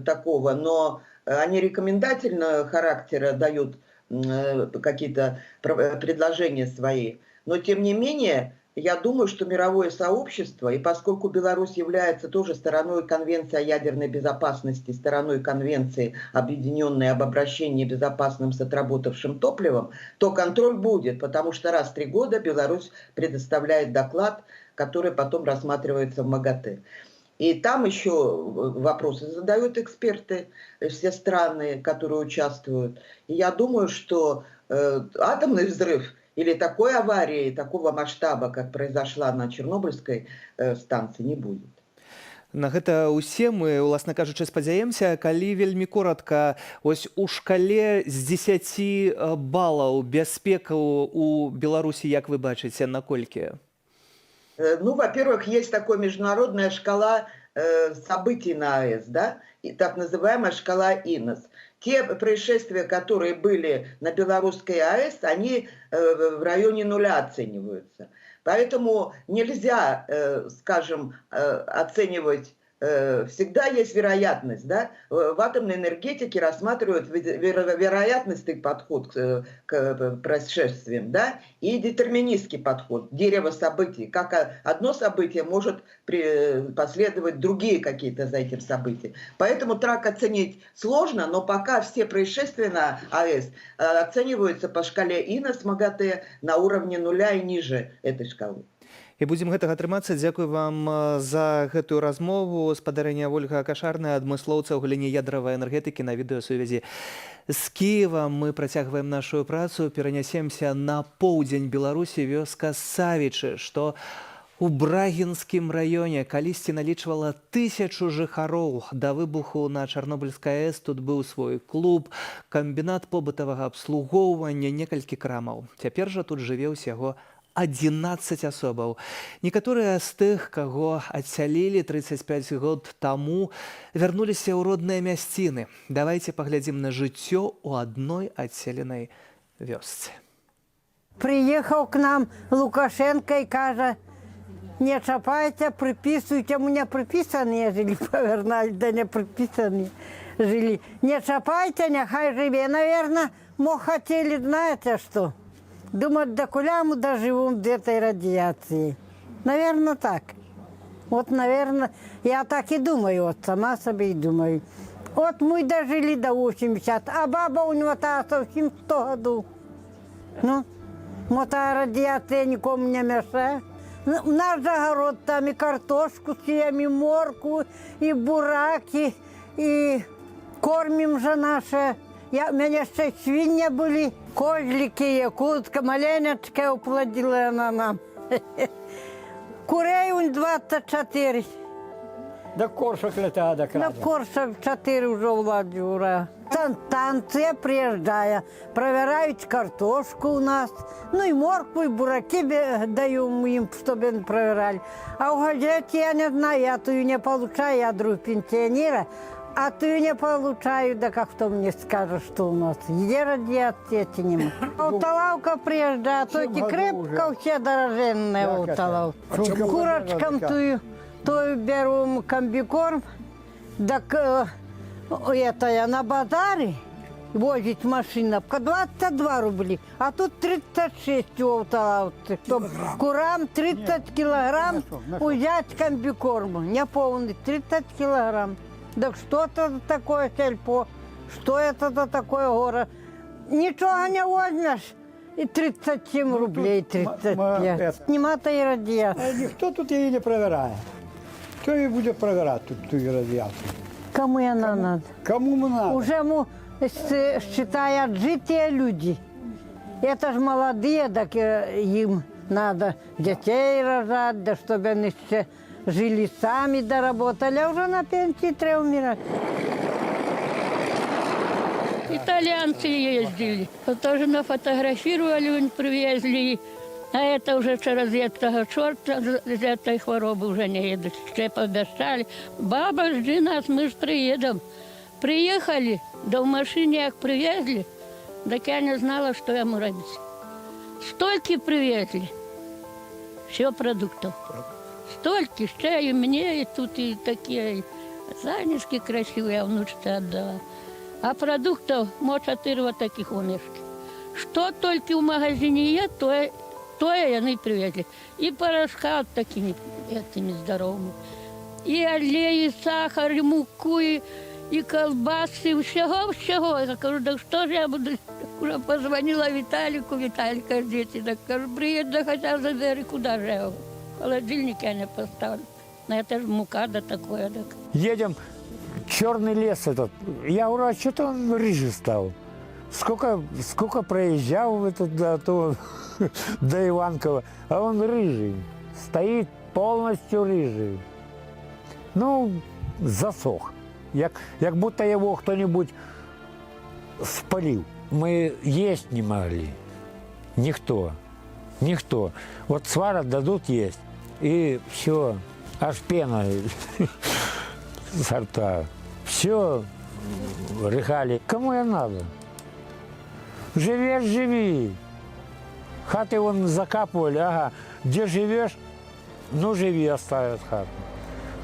Speaker 3: такого, но они рекомендательного характера дают какие-то предложения свои. Но тем не менее, я думаю, что мировое сообщество, и поскольку Беларусь является тоже стороной Конвенции о ядерной безопасности, стороной Конвенции Объединенной об обращении безопасным с отработавшим топливом, то контроль будет, потому что раз в 3 года Беларусь предоставляет доклад, который потом рассматривается в МАГАТЭ. И там еще вопросы задают эксперты, все страны, которые участвуют. И я думаю, что атомный взрыв или такой аварии, такого масштаба, как произошла на Чернобыльской станции, не будет.
Speaker 1: На гэта ўсе мы, уласна кажучы, спадзяемся. Калі вельмі коратка, ось у шкале з 10 балаў бяспека у Беларусі, як вы бачыце, наколькі?
Speaker 3: Ну, во-первых, есть такая международная шкала событий на АЭС, да, и так называемая шкала ИНОС. Те происшествия, которые были на белорусской АЭС, они в районе нуля оцениваются. Поэтому нельзя, скажем, оценивать, всегда есть вероятность. Да? В атомной энергетике рассматривают вероятностный подход к происшествиям, да? И детерминистский подход, дерево событий. Как одно событие может последовать другие какие-то за этим события. Поэтому так оценить сложно, но пока все происшествия на АЭС оцениваются по шкале ИНОС МАГАТЭ на уровне нуля и ниже этой шкалы.
Speaker 1: І будзем гэтага трымацца. Дзякуй вам за гэтую размову. Спадарыня Вольга Кашарная, адмыслоўца ў галіне ядравай энергетыкі, на відэасувязі з Кіева. Мы працягваем нашу працу, перанясемся на поўдзень Беларусі, вёска Савічы, што у Брагінскім раёне, калісьці налічвала 1000 жыхароў. Да выбуху на Чарнобыльскай АЭС тут быў свой клуб, камбінат побытавага абслугоўвання, некалькі крамаў. Цяпер жа тут жыве ўсяго 11 асобаў. Некаторыя з тых, каго адсялілі 35 год таму, вярнуліся ў родныя мясціны. Давайте паглядзім на жыццё ў адной адселенай вёсцы.
Speaker 4: Приехал к нам Лукашенко и кажа: Не чапайце, прыпісвайце, у меня прыпісаныя жылі, павярналі, да не прыпісаныя жылі. Не чапайце, няхай жыве. Наверное, мо хотели, знаете что? Думать, да куля мы доживем до этой радиации. Наверное, так. Вот, наверное, я так и думаю, вот сама себе и думаю. Вот мы дожили до 80, а баба у него та совсем 100 году. Ну, вот та радиация никому не мешает. Ну, у нас же огород там и картошку съем, и морку, и бураки, и кормим же наше. У меня еще свинья были, козлики, якутка, маленечка уплодила она нам. Курей он 24.
Speaker 7: Да коршак летает, да.
Speaker 4: На коршак 4 уже владюра. Станция приезжая, проверяют картошку у нас, ну и моркву, и бураки даю им, чтобы они проверяли. А в газете я не знаю, я ту не получаю, я друг пенсионера, а ту не получаю, да как кто мне скажет, что у нас, где радиация, нема. Автолавка приезжает, только крепко все дороженные автолавка. Курочкам тую беру комбикорм, так это я на базаре возит машина по 22 рубли, а тут 36 у автолавцы. Чтоб курам 30 килограмм взять комбикорму, не полный, 30 килограмм. Так что это такое сельпо? Что это за такое горе? Ничего не возьмешь. И 37 рублей, 35. Нема той радиации.
Speaker 7: Ніхто тут її не проверяє. Хто її буде проверяти тут ту радіацію?
Speaker 4: Кому она надо?
Speaker 7: Кому мы надо?
Speaker 4: Уже му считай, отжитые люди. Это ж молодые, так им надо детей рожать, да чтобы они все жили сами, доработали, а уже на пенсии треба умирать.
Speaker 10: Итальянцы ездили. Тоже нафотографировали, вон привезли. А это уже через этого черта, из этой хворобы уже не едут. Ще пообещали. Баба, жди нас, мы ж приедем. Приехали, да в машине як привезли, так я не знала, что ему робить. Столько привезли. Все продуктов. Столько, ще и мне, и тут и такие занежки красивые, я внучке отдала. А продуктов, мо, чатыры вот таких умешки. Что только в магазине есть, то они привезли. И порошка вот такими этими здоровыми. И аллеи, и сахар, и муку, и колбасы, всего, всего. Я говорю, да что же я буду? Уже позвонила Виталику, Виталика дети, так говорю, приедь, да хотя забери, куда же я его? Холодильник я не поставлю. Но это же мука да такое. Так.
Speaker 24: Едем, черный лес этот. Я говорю, а что-то он рыжий стал. Сколько проезжал этот, до Иванкова, а он рыжий. Стоит полностью рыжий. Ну, засох. Як будто его кто-нибудь спалил. Мы есть не могли. Никто. Никто. Вот сварят, дадут есть, и все. Аж пена со рта. Все рыгали. Кому я надо? Живешь, живи. Хаты вон закапывали, ага. Где живешь, ну живи, оставят хату.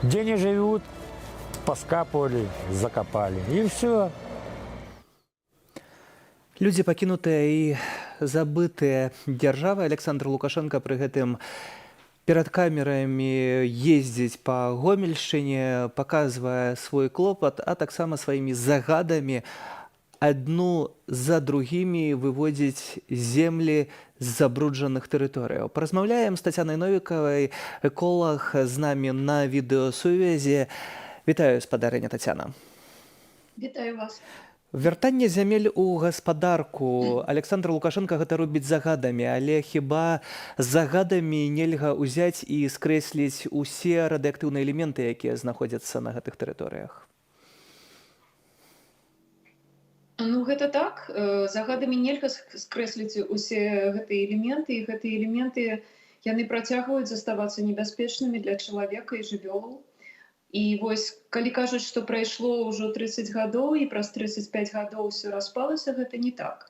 Speaker 24: Где не живут, поскапывали, закопали. И все.
Speaker 1: Людзі, пакінутыя і забытыя дзяржавай. Александр Лукашенко пры гэтым перад камерамі ездзіць па Гомельшчыне, паказвае свой клопат, а таксама сваімі загадамі адну за другімі выводзіць землі з забруджаных тэрыторыяў. Паразмаўляем з Тацянай Новікавай, эколаг з намі на відэасувязі. Вітаю, спадарыня Тацяна.
Speaker 25: Вітаю вас.
Speaker 1: Вяртанне зямель у гаспадарку. Александр Лукашенко гэта робіць загадамі, але хіба загадамі нельга ўзяць і скрэсліць усе радыактыўныя элементы, якія знаходзяцца на гэтых тэрыторыях?
Speaker 25: Ну, гэта так, загадамі нельга скрэсліць усе гэтыя элементы, і гэтыя элементы яны працягваюць заставацца небяспечнымі для чалавека і жывёлаў. І вось калі кажуць, што прайшло ўжо 30 гадоў і праз 35 гадоў усё распалася, гэта не так.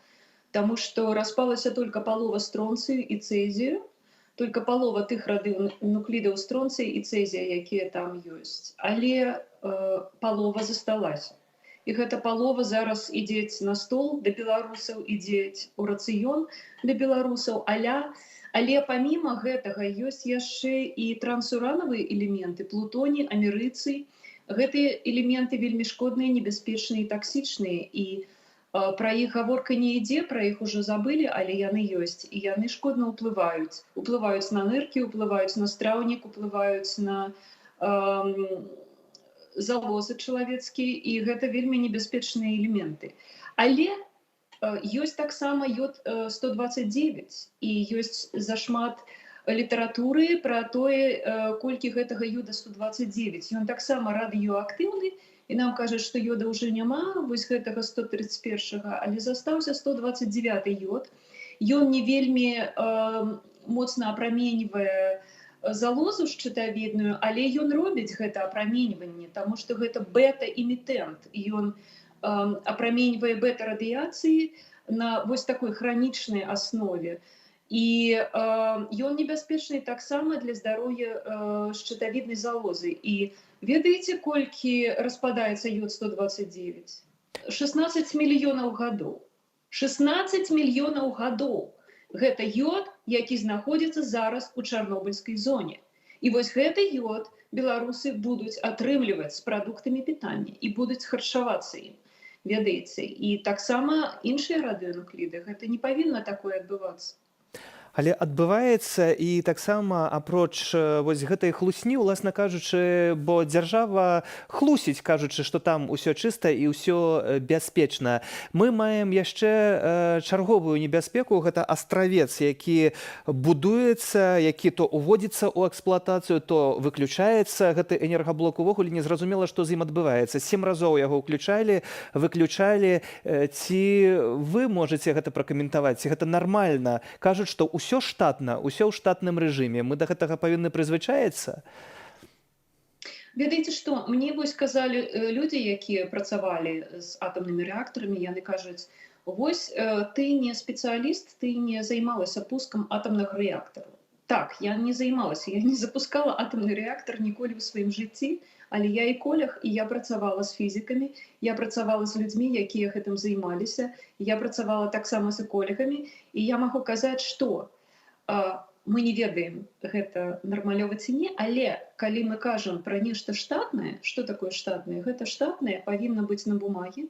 Speaker 25: Таму што распалася только палова стронцыю і цэзію, Только палова тых радыенуклідаў стронцыя і цэзія, якія там ёсць. Але палова засталася. І гэта палова зараз ідзець на стол да беларусаў, ідзець у рацыён да беларусаў, але помимо гэтага ёсць яшчэ і трансуранавыя элементы: плутоний, амерыцый. Гэтыя элементы вельмі шкодныя, небяспечныя і таксічныя, і пра іх гаворка не ідзе, пра іх ужо забылі, але яны ёсць, і яны шкодна ўплываюць на ныркі, уплываюць на страўнік, уплываюць на залозы чалавецкія, і гэта вельмі небяспечныя элементы. Але ёсць таксама йод 129, і ёсць зашмат літаратуры пра тое, колькі гэтага йода 129. Ён таксама радыёактыўны, і нам кажуць, што йода ўжо няма, вось гэтага 131, але застаўся 129 йод. Ён не вельмі моцна апраменьвае залозу шчытавідную, але ён робіць гэта апраменьванне, таму што гэта бэта-эмітэнт. Ён апраменьвае бэта-радыяцыі на вось такой хранічнай аснове. І ён небяспечны таксама для здароўя шчытавіднай залозы. І ведаеце, колькі распадаецца йод 129? 16 мільёнаў гадоў. 16 мільёнаў гадоў. Гэта йод, які знаходзіцца зараз у чарнобыльскай зоне. І вось гэты йод беларусы будуць атрымліваць з прадуктамі питания і будуць харчавацца ім. Ведаеце, і таксама іншыя радыёнукліды, гэта не павінна такое адбывацца.
Speaker 1: Але адбываецца. І таксама, апроч вось гэтай хлусні, уласна кажучы, бо дзяржава хлусіць, кажучы, што там усё чыста і ўсё бяспечна, мы маем яшчэ чарговую небяспеку. Гэта Астравец, які будуецца, які то уводзіцца ў эксплуатацыю, то выключаецца. Гэты энергаблок, увогуле незразумела, што з ім адбываецца. Сем разоў яго ўключалі, выключалі. Ці вы можете гэта пракаментаваць, ці гэта нармальна? Кажуць, што ўсё штатна, ўсё ў штатным рэжыме. Мы да гэтага павінны прызвычаіцца.
Speaker 25: Ведаеце што, мне вось казалі людзі, якія працавалі з атамнымі рэактарамі, яны кажуць: вось ты не спецыяліст, ты не займалася пускам атамных рэактараў. Так, я не займалася, я не запускала атамны рэактар ніколі ў сваім жыцці, але я эколаг, і я працавала з фізікамі, я працавала з людзьмі, якія гэтым займаліся, я працавала таксама з эколегамі, і я магу казаць, што мы не ведаем, гэта нармалёва ці не, але калі мы кажам пра нешта штатнае, что такое штатнае? Гэта штатнае павінна быць на бумаге,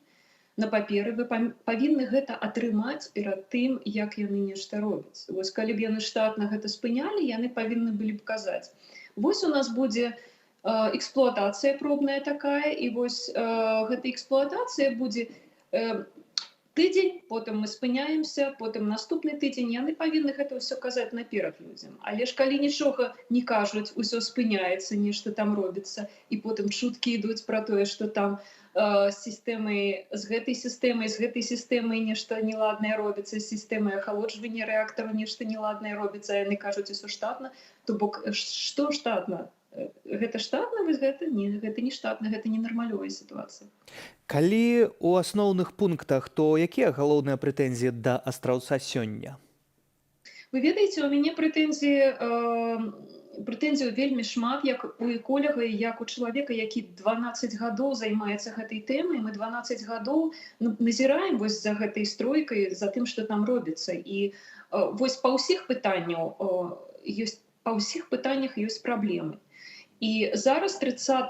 Speaker 25: на паперы, вы павінны гэта атрымаць перад тым, як яны нешта робяць. Вось калі б яны штатна гэта спынялі, яны павінны былі б казаць: вось у нас будзе эксплуатацыя пробная такая, і вось гэта эксплуатацыя будзе тыдзень, потым мы спыняемся, потым наступны тыдзень. Яны павінны гэта ўсё казаць наперад людзям. Але ж калі нічога не кажуць, усё спыняецца, нешта там робіцца, і потым чуткі ідуць пра тое, што там сістэмай, з гэтай сістэмай нешта неладнае робіцца, з сістэмай ахалоджвання рэактару нешта неладнае робіцца, яны кажуць: усё штатна. То бок што штатна? Гэта штатна? Вось гэта не, гэта не штатна, гэта не нармалёвая сітуацыя.
Speaker 1: Калі у асноўных пунктах, то якія галоўныя прэтэнзіі да Астраўца сёння?
Speaker 25: Вы ведаеце, у мяне прэтэнзіяў вельмі шмат, як у эколага і як у чалавека, які 12 гадоў займаецца гэтай тэмай. Мы 12 гадоў назіраем вось за гэтай стройкай, за тым, што там робіцца. І вось па ўсіх пытанняў ёсць, па ўсіх пытаннях ёсць праблемы. І зараз 30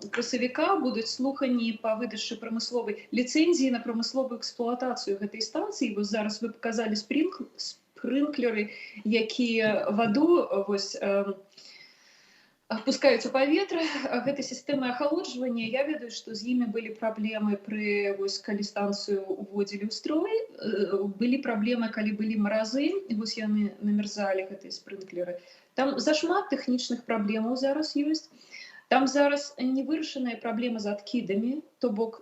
Speaker 25: красавіка будуць слуханні па выдачы прамысловай ліцэнзіі на прамысловую эксплуатацыю гэтай станцыі. Вось зараз вы показалі спрынклеры, якія ваду вось пускаюць у паветра. Гэта сістэмы ахалоджвання. Я ведаю, што з імі былі праблемы пры вось калі станцыю уводзілі ў строй, былі праблемы, калі былі маразы, і вось яны намерзалі, гэтыя спрынклеры. Там зашмат тэхнічных праблемаў зараз ёсць. Там зараз не вырашаная праблема з адкідамі, то бок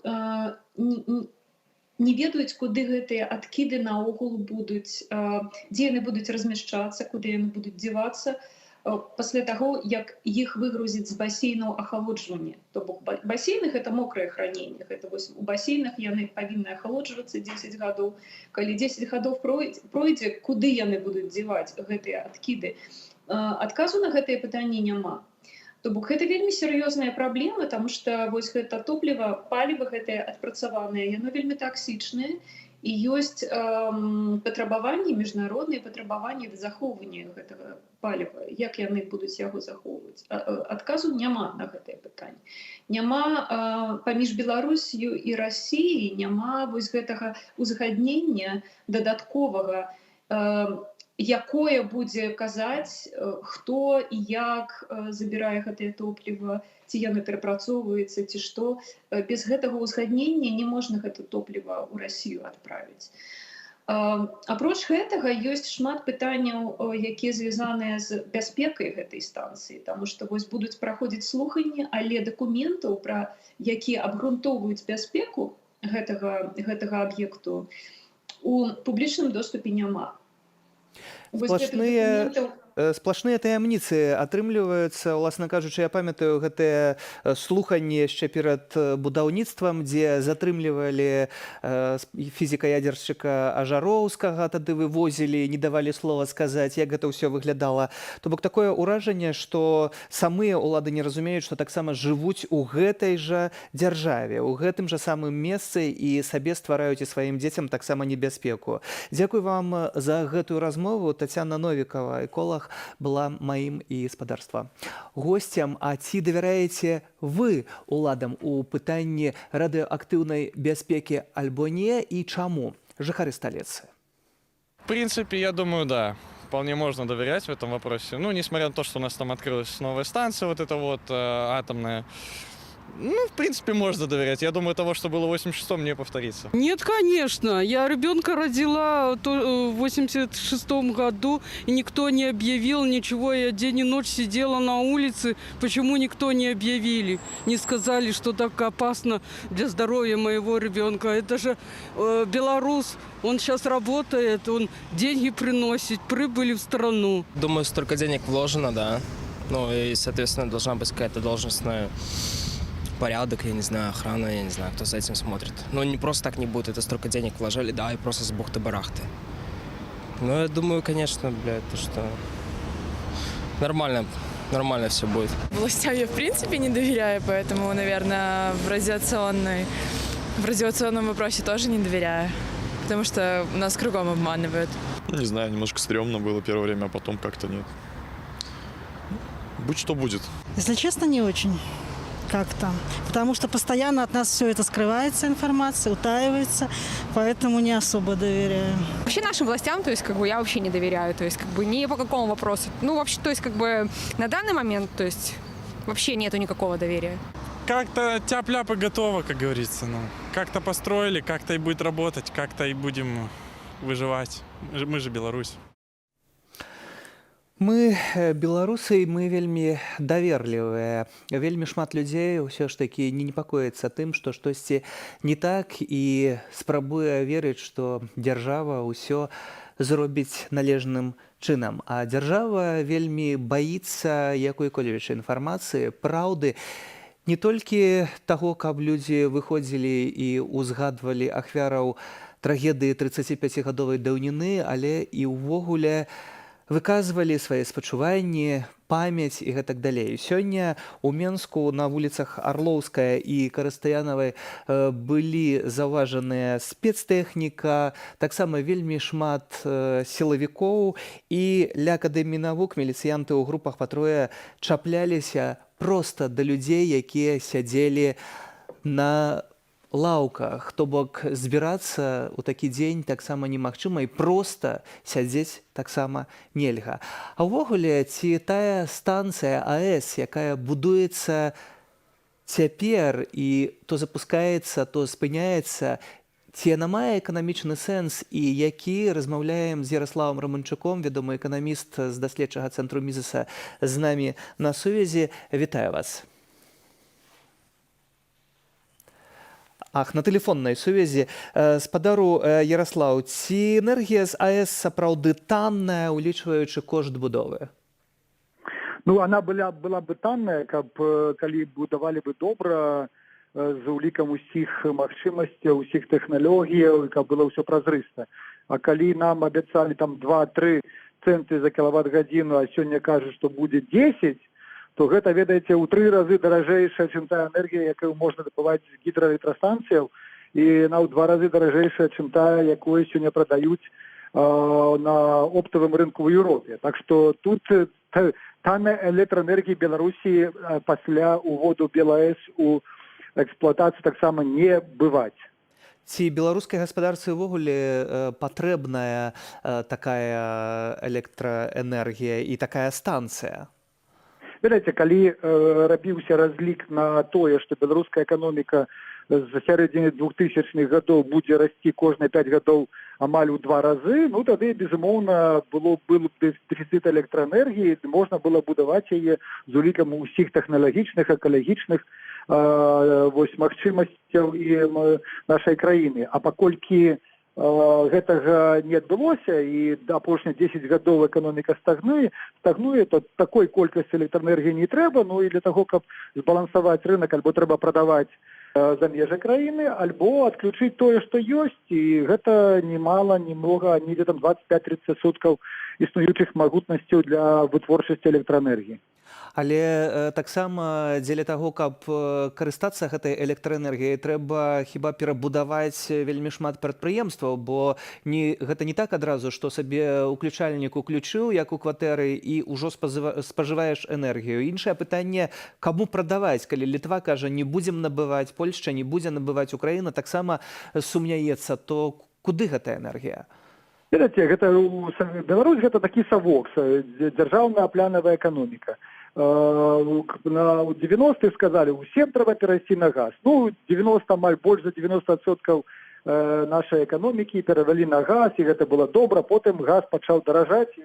Speaker 25: не ведаюць, куды гэтыя адкіды наогул будуць, дзе яны будуць размяшчацца, куды яны будуць дзевацца. Пасля таго, як іх выгрузіць з басейнаў ахалоджвання. То бок басейны — гэта мокрае хранение, гэта вось у басейнах яны павінны ахалоджвацца 10 гадоў. Калі 10 гадоў пройдзе, куды яны будуць дзяваць гэтыя адкіды? Адказу на гэтыя пытанні няма. То бок гэта вельмі сур'ёзная праблема, таму што вось гэта топліва, паліва гэтае адпрацаванае, яно вельмі таксічнае, і ёсць патрабаванні, міжнародныя патрабаванні да захоўвання гэтага паліва. Як яны будуць яго захоўваць? Адказу няма на гэтае пытанне. Няма паміж Беларусію і Расіяй, няма вось гэтага узгаднення дадатковага, якое будзе казаць, хто і як забірае гэтае топліва, ці яны перапрацоўваюцца, ці што. Без гэтага ўзгаднення не можна гэта топліва ў Расію адправіць. Апроч гэтага, ёсць шмат пытанняў, якія звязаныя з бяспекай гэтай станцыі, таму што вось будуць праходзіць слуханні, але дакументаў, пра якія абгрунтоўваюць бяспеку гэтага аб'екту, у публічным доступе няма. Вось гэтых дакументаў.
Speaker 1: Сплашныя таямніцы атрымліваюцца. Уласна кажучы, я памятаю гэтыя слуханні яшчэ перад будаўніцтвам, дзе затрымлівалі фізіка-ядзершчыка Ажароўскага, тады вывозілі, не давалі слова сказаць, як гэта ўсё выглядала. То бок такое ўражанне, што самыя ўлады не разумеюць, што таксама жывуць у гэтай жа дзяржаве, у гэтым жа самым месцы і сабе ствараюць і сваім дзецям таксама небяспеку. Дзякуй вам за гэтую размову. Тацяна Новікава, эколаг, была маім і спадарства госцям. А ці давяраеце вы уладам у пытанні радыёактыўнай бяспекі альбо не і чаму? Жыхары сталіцы.
Speaker 12: В принципе, я думаю, да. Вполне можно доверять в этом вопросе. Ну, несмотря на то, что у нас там открылась новая станция, вот эта вот атомная. Ну, в принципе, можно доверять. Я думаю, того, что было в 86-м, не повторится.
Speaker 13: Нет, конечно. Я ребенка родила в 86-м году, и никто не объявил ничего. Я день и ночь сидела на улице. Почему никто не объявили? Не сказали, что так опасно для здоровья моего ребенка. Это же белорус, он сейчас работает, он деньги приносит, прибыли в страну.
Speaker 14: Думаю, столько денег вложено, да. Ну и, соответственно, должна быть какая-то должностная порядок, я не знаю, охрана, я не знаю, кто за этим смотрит. Но не просто так не будет, это столько денег вложили, да, и просто с бухты-барахты. Ну, я думаю, конечно, блядь, то что нормально, нормально все будет.
Speaker 15: Властям я в принципе не доверяю, поэтому, наверное, в радиационном вопросе тоже не доверяю, потому что нас кругом обманывают.
Speaker 16: Ну, не знаю, немножко стрёмно было первое время, а потом как-то нет. Будь что будет.
Speaker 21: Если честно, не очень как-то. Потому что постоянно от нас все это скрывается, информация, утаивается, поэтому не особо доверяю.
Speaker 26: Вообще нашим властям, то есть, как бы, я вообще не доверяю, то есть, как бы, ни по какому вопросу. Ну, вообще, то есть, как бы, на данный момент, то есть, вообще нету никакого доверия.
Speaker 27: Как-то тяп-ляп и готово, как говорится. Ну, как-то построили, как-то и будет работать, как-то и будем выживать. Мы же Беларусь.
Speaker 1: Мы беларусы, і мы вельмі даверлівыя. Вельмі шмат людзей ўсё ж такі не непакоіцца тым, што штосьці не так, і спрабуе верыць, што дзяржава ўсё зробіць належным чынам. А дзяржава вельмі баіцца якой-кольвечы інфармацыі, праўды, не толькі таго, каб людзі выходзілі і ўзгадвалі ахвяраў трагедыі 35гадовай даўніны, але і ўвогуле выказвалі свае спачуванні, памяць і гэтак далей. Сёння у Менску на вуліцах Арлоўская і Карастаянавай былі заўважаныя спецтэхніка, таксама вельмі шмат сілавікоў, і ля Акадэміі навук міліцыянты ў групах па трое чапляліся проста да людзей, якія сядзелі на лаўках. То бок збірацца ў такі дзень таксама немагчыма і проста сядзець таксама нельга. А ўвогуле, ці тая станцыя АЭС, якая будуецца цяпер і то запускаецца, то спыняецца, ці яна мае эканамічны сэнс і які, размаўляем з Яраславам Раманчуком, вядомы эканаміст з даследчага цэнтру Мізэса з намі на сувязі. Вітаю вас. Ах, на тэлефоннай сувязі. Спадару Яраслаў, ці энергія з АЭС сапраўды танная, улічваючы кошт будовы?
Speaker 5: Ну, она была бы танная, каб калі будавалі бы добра, з улікам усіх магчымасцяў, усіх тэхналогіяў, і каб было ўсё празрыста. А калі нам абяцалі там 2-3 цэнты за кілават-гадзіну, а сёння кажуць, што будзе 10, то гэта, ведаеце, ў тры разы даражэйшая, чым тая энергія, якую можна дабываць з гідраэлектрастанцыяў, і на ў два разы даражэйшая, чым тая, якую сёння прадаюць на оптавым рынку ў Еўропе. Так што тут танная электраэнергіі Беларусі пасля уводу БелАЭС у эксплуатацыю таксама не бываць.
Speaker 1: Ці беларускай гаспадарцы ўвогуле патрэбная такая электраэнергія і такая станцыя?
Speaker 5: Ведаеце, калі рабіўся разлік на тое, што беларуская эканоміка з сярэдзіны 2000-х гадоў будзе расці кожныя 5 гадоў амаль у два разы, ну, тады, безумоўна, было был дэфіцыт электраэнергіі, можна было будаваць яе з улікам усіх тэхналагічных, экалагічных вось магчымасцяў і нашай краіны. А паколькі гэтага не адбылося і да апошніх 10 гадоў эканоміка стагнуе, то такой колькасці электраэнергіі не трэба. Ну і для таго, каб збалансаваць рынок, альбо трэба прадаваць за межы краіны, альбо адключыць тое, што ёсць, і гэта ни мало ни много недзе там 25-30 соткаў існуючых магутнасцяў для вытворчасці электраэнергіі.
Speaker 1: Але таксама дзеля таго, каб карыстацца гэтай электраэнергіяй, трэба хіба перабудаваць вельмі шмат прадпрыемстваў, бо не, гэта не так адразу, што сабе уключальнік уключыў, як у кватэры, і ўжо спажываеш энергію. Іншае пытанне, каму прадаваць, калі Літва кажа: «Не будзем набываць», Польшча не будзе набываць, Украіна таксама сумняецца, то куды гэтая энергія?
Speaker 5: Ведаеце, гэта Беларусь — гэта такі савок, дзяржаўная планавая эканоміка. На 90-х сказалі: «Усім трэба перайсці на газ». Ну, 90, амаль больш за 90% нашай эканомікі перавялі на газ, і гэта было добра. Потым газ пачаў даражаць.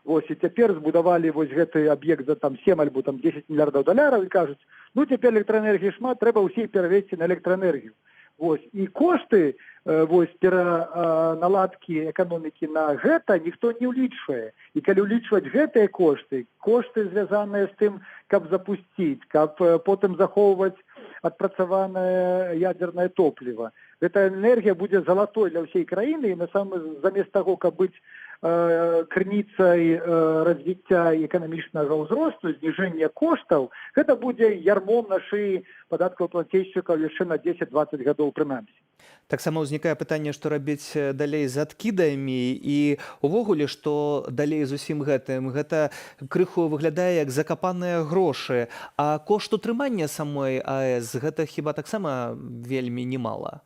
Speaker 5: Вось, і цяпер збудавалі вось гэты аб'ект за там 7 альбо там 10 мільярдаў даляраў і кажуць: «Ну, цяпер электраэнергіі шмат, трэба ўсіх перавесці на электраэнергію». Вось, і кошты вось пераналадкі эканомікі на гэта ніхто не ўлічвае. І калі ўлічваць гэтыя кошты, кошты, звязаныя з тым, каб запусціць, каб потым захоўваць адпрацаванае ядернае топліва, гэтая энергія будзе залатой для ўсей краіны, і на сам замест таго, каб быць крыніцай развіцця эканамічнага ўзросту, зніжэння коштаў, гэта будзе ярмом на шыі падаткаплацельшчыкаў яшчэ на 10-20 гадоў прынамсі.
Speaker 1: Таксама ўзнікае пытанне, што рабіць далей з адкідамі і увогуле, што далей з усім гэтым. Гэта крыху выглядае як закапаныя грошы. А кошт утрымання самой АЭС — гэта хіба таксама вельмі немала?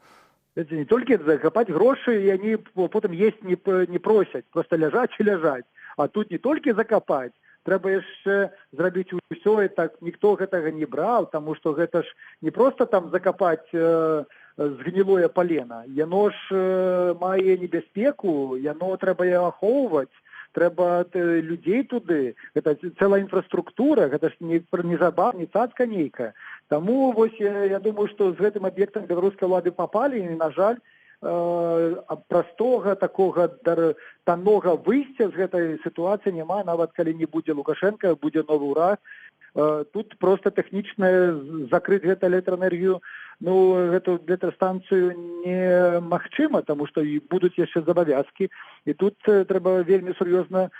Speaker 5: Ведаеце, не толькі закапаць грошы, і они потым есть не просяць, просто ляжаць і ляжаць. А тут не толькі закапаць, трэба яшчэ зрабіць усё, і так ніхто гэтага не браў, таму што гэта ж не просто там закапаць згнілое палена. Яно ж мае небяспеку, яно трэба яго ахоўваць, трэба людзей туды, гэта цэлая інфраструктура, гэта ж не забав, не цацка нейкая. Таму вось я думаю, што з гэтым аб'ектам беларускай улады папалі, і, на жаль, простога такога таннога выйсця з гэтай сітуацыі няма, нават калі не будзе Лукашенко, будзе новы ўрад. Тут просто тэхнічна закрыць гэту электраэнергію, ну, гэту электрастанцыю немагчыма, таму што і будуць яшчэ забавязкі, і тут трэба вельмі сур'ёзна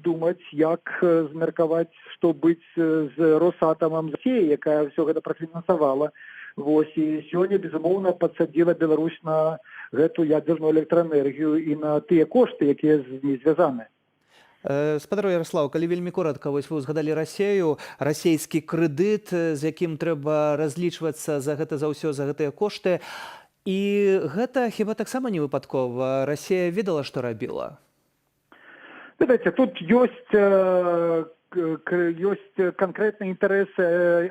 Speaker 5: думаць, як змеркаваць, што быць з Росатамам, з Расіяй, якая ўсё гэта прафінансавала. Вось, і сёння, безумоўна, падсадзіла Беларусь на гэту ядерную электраэнергію і на тыя кошты, якія з ней звязаны.
Speaker 1: Спадар Ярослаў, калі вельмі коротка, вось вы ўзгадалі Расею, расійскі крэдыт, з якім трэба разлічвацца за гэта, за ўсё, за гэтыя кошты. І гэта хіба таксама не выпадкова? Расія ведала, што рабіла?
Speaker 5: Ведаеце, тут ёсць канкрэтны інтарэс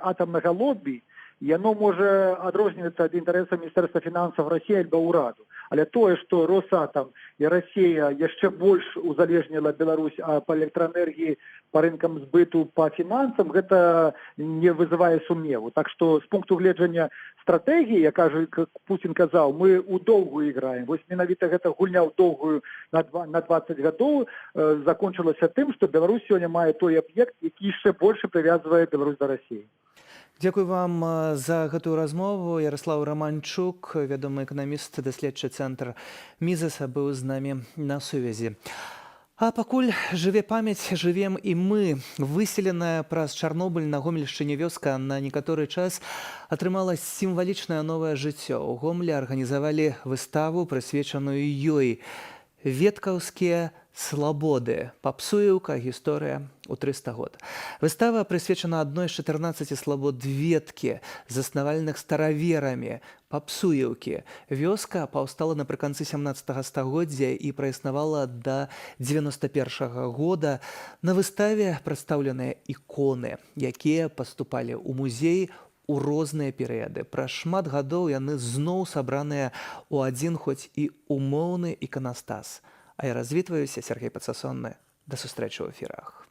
Speaker 5: атамнага лобі, яно можа адрознівацца ад інтарэсаў Міністэрства фінансаў Расіі альбо ўраду. Але тое, што Росатам і Расія яшчэ больш узалежніла Беларусь па электраэнергіі, па рынкам збыту, па фінансам, гэта не вызывае сумневу. Так што з пункту гледжання Стратэгіі, я кажу, как Путін казаў, мы у доўгую играем. Вось менавіта гэта гульня ў доўгую на 20 гадоў закончылася тым, што Беларусь сёння мае той аб'ект, які яшчэ больше прывязвае Беларусь да Расіі.
Speaker 1: Дзякуй вам за гэтую размову. Яраслаў Раманчук, вядомы эканаміст, даследчы цэнтр Мізэса, быў з намі на сувязі. А пакуль жыве памяць, жывем і мы. Выселеная праз Чарнобыль на Гомельшчыне вёска на некаторы час атрымала сімвалічнае новае жыццё. У Гомлі арганізавалі выставу, прысвечаную ёй. «Веткаўскія слабоды. Папсуеўка. Гісторыя ў 300 год». Выстава прысвечана адной з 14 слабод Веткі, заснавальных стараверамі, Папсуеўкі. Вёска паўстала напрыканцы 17 стагоддзя і праіснавала да 91 года. На выставе прадстаўленыя іконы, якія паступалі ў музей у розныя перыяды. Праз шмат гадоў яны зноў сабраныя ў адзін, хоць і умоўны, іканастас. А я развітваюся, Сяргей Падсасонны. Да сустрэчы ў эфірах.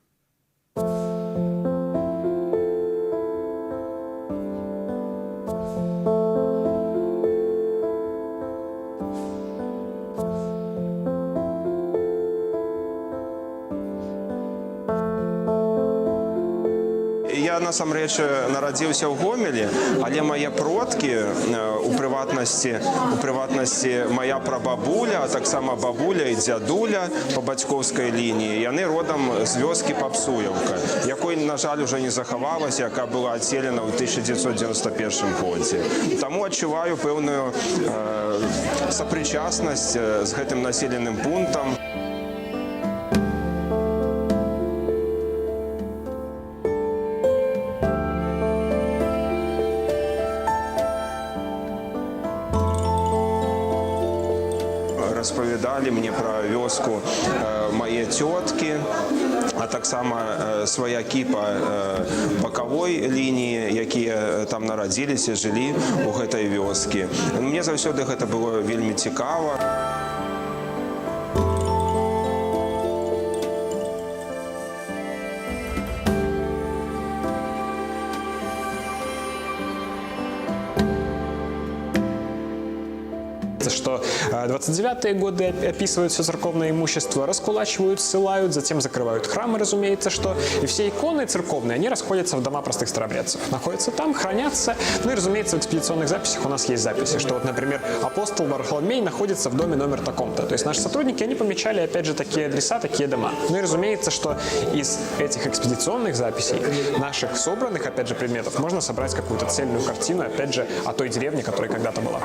Speaker 6: Я насамрэч нарадзіўся ў Гомелі, але мае продкі, у прыватнасці моя прабабуля, а таксама бабуля і дзядуля по бацькоўскай лініі, яны родам з вёскі Папсуеўка, якой, на жаль, уже не захавалася, якая была адселена ў 1991 годзе. Таму адчуваю пэўную сапрычаснасць з гэтым населеным пунктам. Распавядалі мне пра вёску мае цёткі, а таксама сваякі па бакавой лініі, якія там нарадзіліся, жылі у гэтай вёскі. Мне заўсёды гэта было вельмі цікава.
Speaker 8: Что 29-е годы описывают все церковное имущество, раскулачивают, ссылают, затем закрывают храмы, разумеется, что и все иконы церковные, они расходятся в дома простых старообрядцев, находятся там, хранятся. Ну и, разумеется, в экспедиционных записях у нас есть записи, что вот, например, апостол Варфоломей находится в доме номер таком-то. То есть наши сотрудники, они помечали, опять же, такие адреса, такие дома. Ну и, разумеется, что из этих экспедиционных записей, наших собранных, опять же, предметов, можно собрать какую-то цельную картину, опять же, о той деревне, которая когда-то была.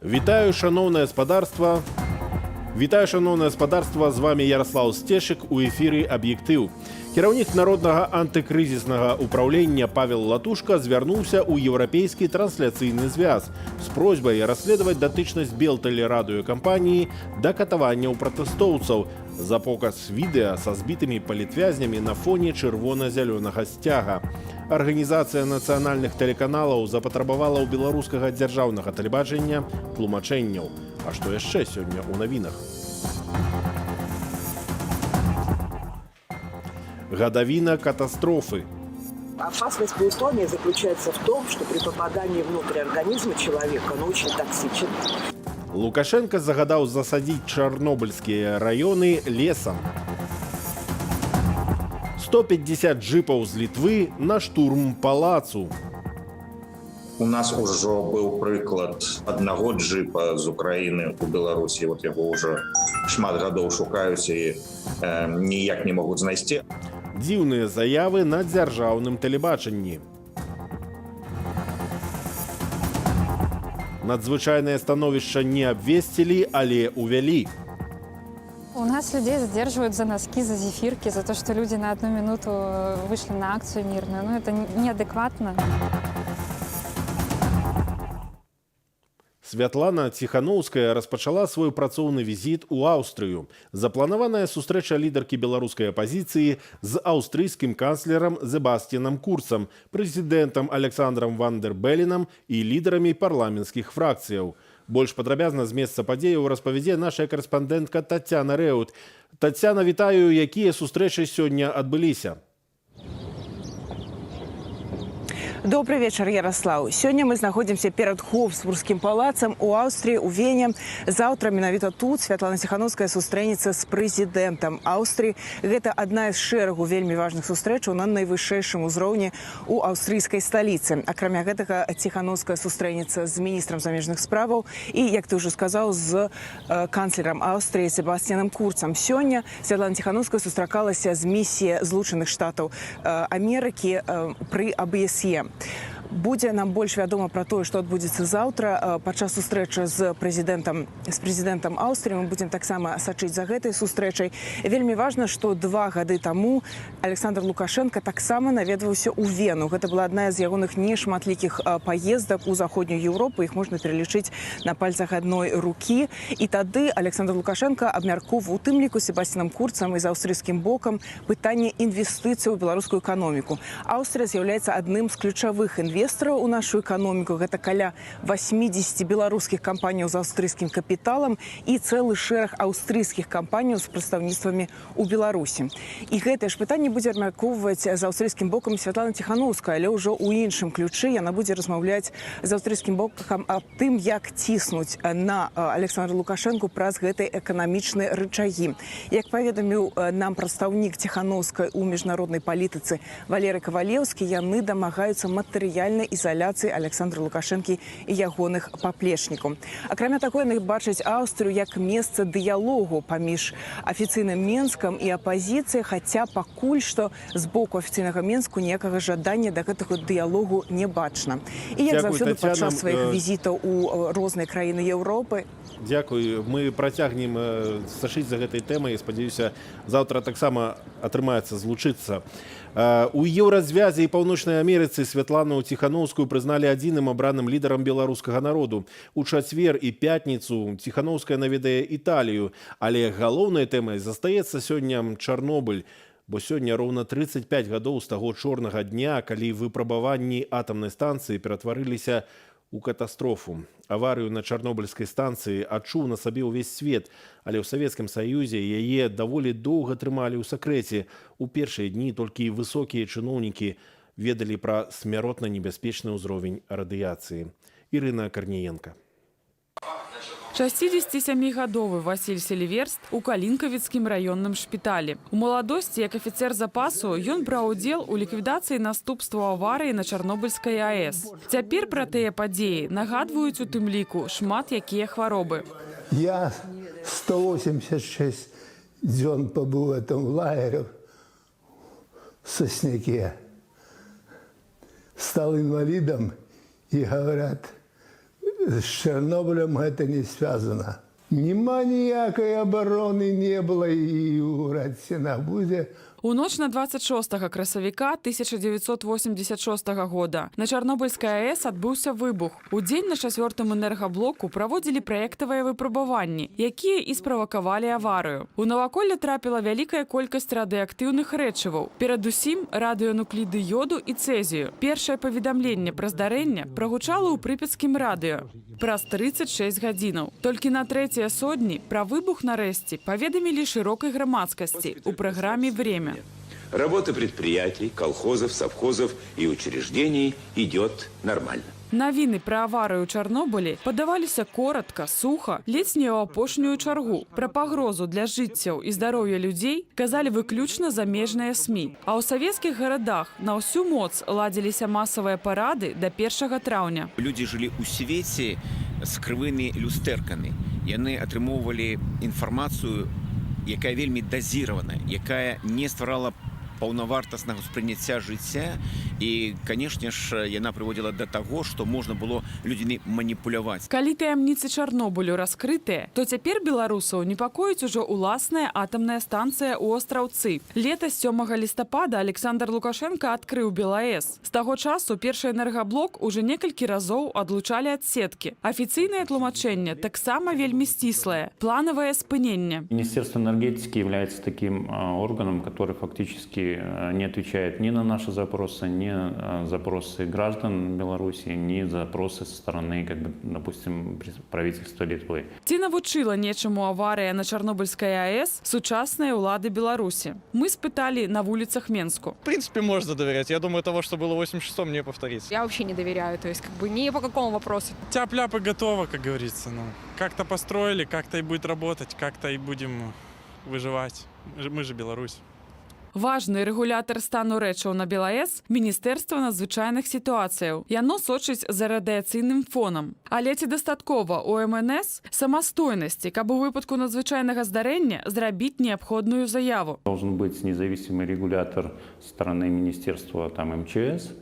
Speaker 11: Вітаю, шаноўнае спадарства. Вітаю, шаноўнае спадарства, з вами Яраслаў Сцешык, у эфіры «Аб'ектыў». Кіраўнік Народнага антыкрызіснага ўпраўлення Павел Латушка звярнуўся ў Еўрапейскі трансляцыйны звяз з просьбай расследаваць датычнасць Белтэлерадыёкампаніі да катаванняў пратэстоўцаў за показ відэа са збітымі палітвязнямі на фоне чырвона-зялёнага сцяга. Арганізацыя нацыянальных тэлеканалаў запатрабавала ў Беларускага дзяржаўнага тэлебачання тлумачэнняў. А што яшчэ сёння ў навінах? Гадавіна катастрофы.
Speaker 18: Опасность плутония заключается в том, что при попадании внутрь организма человека он очень токсичен.
Speaker 11: Лукашэнка загадаў засадзіць чарнобыльскія раёны лесам. 150 джипаў з Літвы на штурм палацу.
Speaker 19: У нас ужо быў прыклад аднаго джипа з Украіны у Беларусі. Вот яго ўжо шмат гадоў шукаюць і ніяк не могуць знайсці.
Speaker 11: Дзіўныя заявы на дзяржаўным тэлебачанні. Надзвычайнае становішча не абвесцілі, але увялі.
Speaker 20: У нас людей задерживают за носки, за зефирки, за то, что люди на одну минуту вышли на акцию мирную. Ну, это неадекватно.
Speaker 11: Святлана Ціханоўская распачала свой працоўны візіт у Аўстрыю. Запланаваная сустрэча лідаркі беларускай апазіцыі з аўстрыйскім канцлерам Зебасцінам Курцам, прэзідэнтам Аляксандрам Ван дэр Беленам і лідарамі парламенцкіх фракцыяў. Больш падрабязна з месца падзеяў распавядзе наша карэспандэнтка Тацяна Рэут. Тацяна, вітаю, якія сустрэчы сёння адбыліся?
Speaker 2: Добры вечар, Яраслаў. Сёння мы знаходзімся перад Хобсбургскім палацам у Аўстрыі, у Вене. Заўтра менавіта тут Святлана Ціханоўская сустрэнецца з прэзідэнтам Аўстрыі. Гэта адна з шэрагу вельмі важных сустрэчаў на найвышэйшым узроўні у аўстрыйскай сталіцы. Акрамя гэтага, Ціханоўская сустрэнецца з міністрам замежных справаў і, як ты ўжо сказаў, з канцлерам Аўстрыі Себасцянам Курцам. Сёння Святлана Ціханоўская сустракалася з місіяй Злучаных Штатаў Амерыкі пры АБСЕ. Будзе нам больш вядома пра тое, што адбудзецца заўтра падчас сустрэчы з прэзідэнтам Аўстрыі. Мы будзем таксама сачыць за гэтай сустрэчай. Вельмі важна, што 2 гады таму Аляксандр Лукашэнка таксама наведваўся ў Вену. Гэта была адна з ягоных нешматлікіх паездак у Заходнюю Еўропу, іх можна пералічыць на пальцах адной рукі. І тады Аляксандр Лукашэнка абмяркоўваў, у тым ліку з Себасцінам Курцам і з аўстрыйскім бокам, пытанне інвестыцый у беларускую эканоміку. Аўстрыя з'яўляецца адным з ключавых інвестараў у нашу эканоміку. Гэта каля 80 беларускіх кампаніяў з аўстрыйскім капіталам і цэлы шэраг аўстрыйскіх кампаніяў з прадстаўніцтвамі ў Беларусі. І гэтае ж пытанне будзе абмяркоўваць з аўстрыйскім бокам Святлана Ціханоўская, але ўжо ў іншым ключы. Яна будзе размаўляць з аўстрыйскім бокам аб тым, як ціснуць на Аляксандра Лукашэнку праз гэтыя эканамічныя рычагі. Як паведаміў нам прадстаўнік Ціханоўскай у міжнароднай палітыцы Валерый Кавалеўскі, яны дамагаюцца матэрыяльнай ізаляцыі Аляксандра Лукашэнкі і ягоных паплечнікаў. Акрамя таго, яны бачаць Аўстрыю як месца дыялогу паміж афіцыйным Менскам і апазіцыяй, хаця пакуль што з боку афіцыйнага Менску ніякага жадання да гэтага дыялогу не бачна. І, як
Speaker 11: Дзякуй,
Speaker 2: заўсёды
Speaker 11: Тацяна.
Speaker 2: падчас сваіх візітаў у розныя краіны Еўропы,
Speaker 11: Дзякуй. Мы працягнем сачыць за гэтай тэмай. Спадзяюся, заўтра таксама атрымаецца злучыцца. У Еўразвязе і Паўночнай Амерыцы Святлану Ціханоўскую прызналі адзіным абраным лідарам беларускага народу. У чацвер і пятніцу Ціханоўская наведае Італію, але галоўнай тэмай застаецца сёння Чарнобыль. Бо сёння роўна 35 гадоў з таго чорнага дня, калі выпрабаванні атамнай станцыі ператварыліся у катастрофу. Аварыю на Чарнобыльскай станцыі адчуў на сабе ўвесь свет, але ў Савецкім Саюзе яе даволі доўга трымалі ў сакрэце. У першыя дні толькі высокія чыноўнікі ведалі пра смяротна небяспечны ўзровень радыяцыі. Ірына Карніенка.
Speaker 3: 67-гадовы Васіль Селіверст у Калінкавіцкім раённым шпіталі. У маладосці, як афіцэр запасу, ён браў удзел у ліквідацыі наступстваў аварыі на Чарнобыльскай АЭС. Цяпер пра тыя падзеі нагадваюць у тым ліку шмат якія хваробы.
Speaker 7: Я 186 дзён побыл в этом лагере в Сосняке. Стал инвалидом, и говорят, с Чернобылем это не связано. Нема ніякої обороны не было и у Радсинабузе.
Speaker 3: У ноч на 26 красавіка 1986 года на Чарнобыльскай АЭС адбыўся выбух. Удзень на чацвёртым энергаблоку праводзілі праектавыя выпрабаванні, якія і справакавалі аварыю. У наваколле трапіла вялікая колькасць радыеактыўных рэчываў, перадусім радыёнукліды ёду і цэзію. Першае паведамленне пра здарэнне прагучала ў прыпяцкім радыё праз 36 гадзінаў. Толькі на трэцяе содні пра выбух нарэшце паведамілі шырокай грамадскасці ў праграме «Время».
Speaker 9: Работа предприятий, колхозов, совхозов и учреждений идет нормально.
Speaker 3: Навіны пра аварыю ў Чарнобылі падаваліся коратка, суха, ледзь не ў апошнюю чаргу. Пра пагрозу для жыццяў і здароўя людзей казалі выключна замежныя СМІ. А ў савецкіх гарадах на ўсю моц ладзіліся масавыя парады да 1 траўня.
Speaker 17: Людзі жылі ў свеце з крывымі люстэркамі. Яны атрымоўвалі інфармацыю, якая вельмі дазіравана, якая не стварала паўнавартаснага ўспрыняцця жыцця, і, канешне ж, яна прыводзіла да таго, што можна было людзьмі маніпуляваць.
Speaker 3: Калі таямніцы Чарнобылю раскрытыя, то цяпер беларусаў непакоіць ужо ўласная атамная станцыя ў Астраўцы. Летась 7 лістапада Аляксандр Лукашэнка адкрыў БелАЭС. З таго часу першы энергаблок уже некалькі разоў адлучалі ад сеткі. Афіцыйнае тлумачэнне таксама вельмі сціслае. Планавае спыненне.
Speaker 4: Министерство энергетики является таким органом, который фактически не отвечает ни на наши запросы, ни на запросы граждан Беларуси, ни запросы со стороны, как бы, допустим, правительства Литвы.
Speaker 3: Ці навучыла нечаму аварыя на Чарнобыльскай АЭС сучасныя ўлады Беларусі? Мы спыталі на вуліцах Менску.
Speaker 16: В принципе, можно доверять. Я думаю, того, что было в 86-м, не повторится.
Speaker 26: Я вообще не доверяю, то есть как бы ни по какому вопросу.
Speaker 27: Тяп-ляп и готово, как говорится. Ну, как-то построили, как-то и будет работать, как-то и будем выживать. Мы же Беларусь.
Speaker 3: Важны рэгулятар стану рэчаў на БелАЭС — Міністэрства надзвычайных сітуацыяў. Яно сочыць за радыяцыйным фонам. Але ці дастаткова у МНС самастойнасці, каб у выпадку надзвычайнага здарэння зрабіць неабходную заяву?
Speaker 4: Должен быть независимый регулятор со стороны министерства, там, МЧС,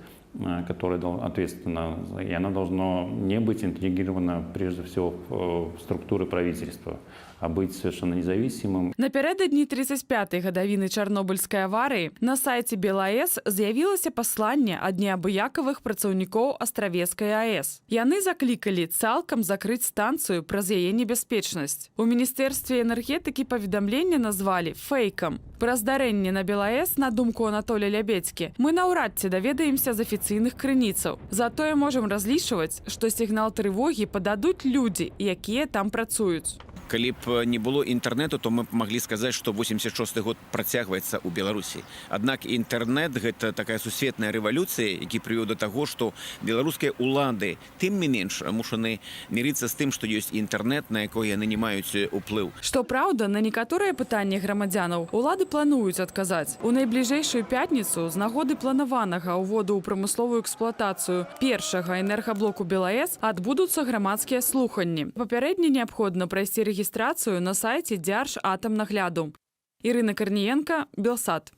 Speaker 4: которое ответственно, и оно должно не быть интегрировано прежде всего в структуры правительства, а быть совершенно независимым.
Speaker 3: Напярэдадні 35-й гадавіны Чарнобыльскай аварыі на сайце БелАЭС з'явілася пасланне ад неабыякавых працаўнікоў Астравецкай АЭС. Яны заклікалі цалкам закрыць станцыю праз яе небяспечнасць. У міністэрстве энергетыкі паведамленне назвалі фэйкам. Пра здарэнне на БелАЭС, на думку Анатоля Лябедзькі, мы наўрад ці даведаемся з афіцыйных крыніцаў. Затое можам разлічваць, што сігнал трывогі пададуць людзі, якія там працуюць.
Speaker 17: Калі б не было інтэрнэту, то мы б маглі сказаць, што 86 год працягваецца ў Беларусі. Аднак інтэрнэт — гэта такая сусветная рэвалюцыя, які прывёў да таго, што беларускія ўлады, тым не менш, мушаны мірыцца з тым, што ёсць інтэрнэт, на якой яны не маюць уплыў.
Speaker 3: Што праўда, на некаторыя пытанні грамадзянаў улады плануюць адказаць. У найбліжэйшую пятніцу з нагоды планаванага ўводу ў прамысловую эксплуатацыю першага энергаблоку БелАЭС адбудуцца грамадскія слуханні. Папярэдне неабходна прайсці рэгістрацыю на сайце Дзяржатамнагляду. Ірына Карніенка, Белсат.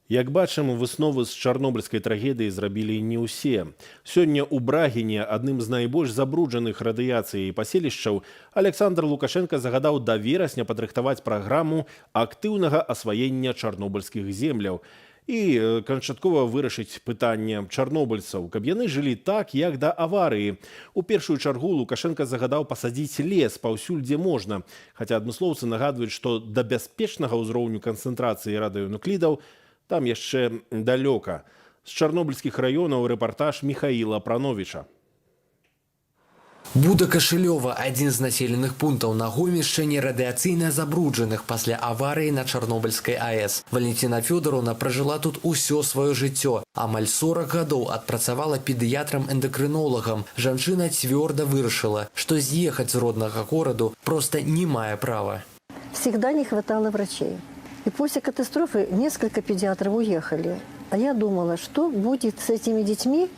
Speaker 11: Як бачым, высновы з чарнобыльскай трагедыі зрабілі не ўсе. Сёння ў Брагіне, адным з найбольш забруджаных радыяцыяй паселішчаў, Аляксандр Лукашэнка загадаў да верасня падрыхтаваць праграму актыўнага асваення чарнобыльскіх земляў і канчаткова вырашыць пытанне чарнобыльцаў, каб яны жылі так, як да аварыі. У першую чаргу Лукашэнка загадаў пасадзіць лес паўсюль, дзе можна. Хаця адмыслоўцы нагадваюць, што да бяспечнага ўзроўню канцэнтрацыі радыёнуклідаў там яшчэ далёка. З чарнобыльскіх раёнаў рэпартаж Міхаіла Прановіча.
Speaker 10: Буда Кашылёва — адзін з населеных пунктаў на Гомельшчыне, радыяцыйна забруджаных пасля аварыі на Чарнобыльскай АЭС. Валянціна Фёдаровна пражыла тут усё сваё жыццё. Амаль 40 гадоў адпрацавала педыятрам-эндакрынолагам. Жанчына цвёрда вырашыла, што з'ехаць з роднага гораду проста не мае права.
Speaker 12: Всегда не хватало врачей. И после катастрофы несколько педиатров уехали. А я думала, что будет с этими детьми,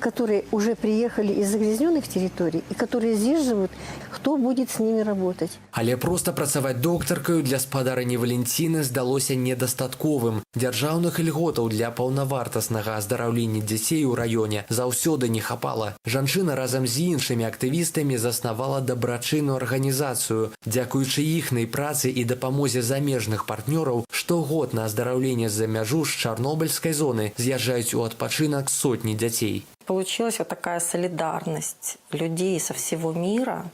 Speaker 12: которые уже приехали из загрязненных территорий и которые здесь живут, кто будет с ними работать.
Speaker 10: Але проста працаваць доктаркаю для спадарыні Валянціны здалося недастатковым. Дзяржаўных ільготаў для паўнавартаснага аздараўлення дзяцей у раёне заўсёды не хапала. Жанчына разам з іншымі актывістамі заснавала дабрачынную арганізацыю. Дзякуючы іхнай працы і дапамозе замежных партнёраў, штогод на аздараўленне з-за мяжу, з чарнобыльскай зоны, з'язджаюць у адпачынак сотні дзяцей.
Speaker 22: Получилась вот такая солидарность людей со всего мира.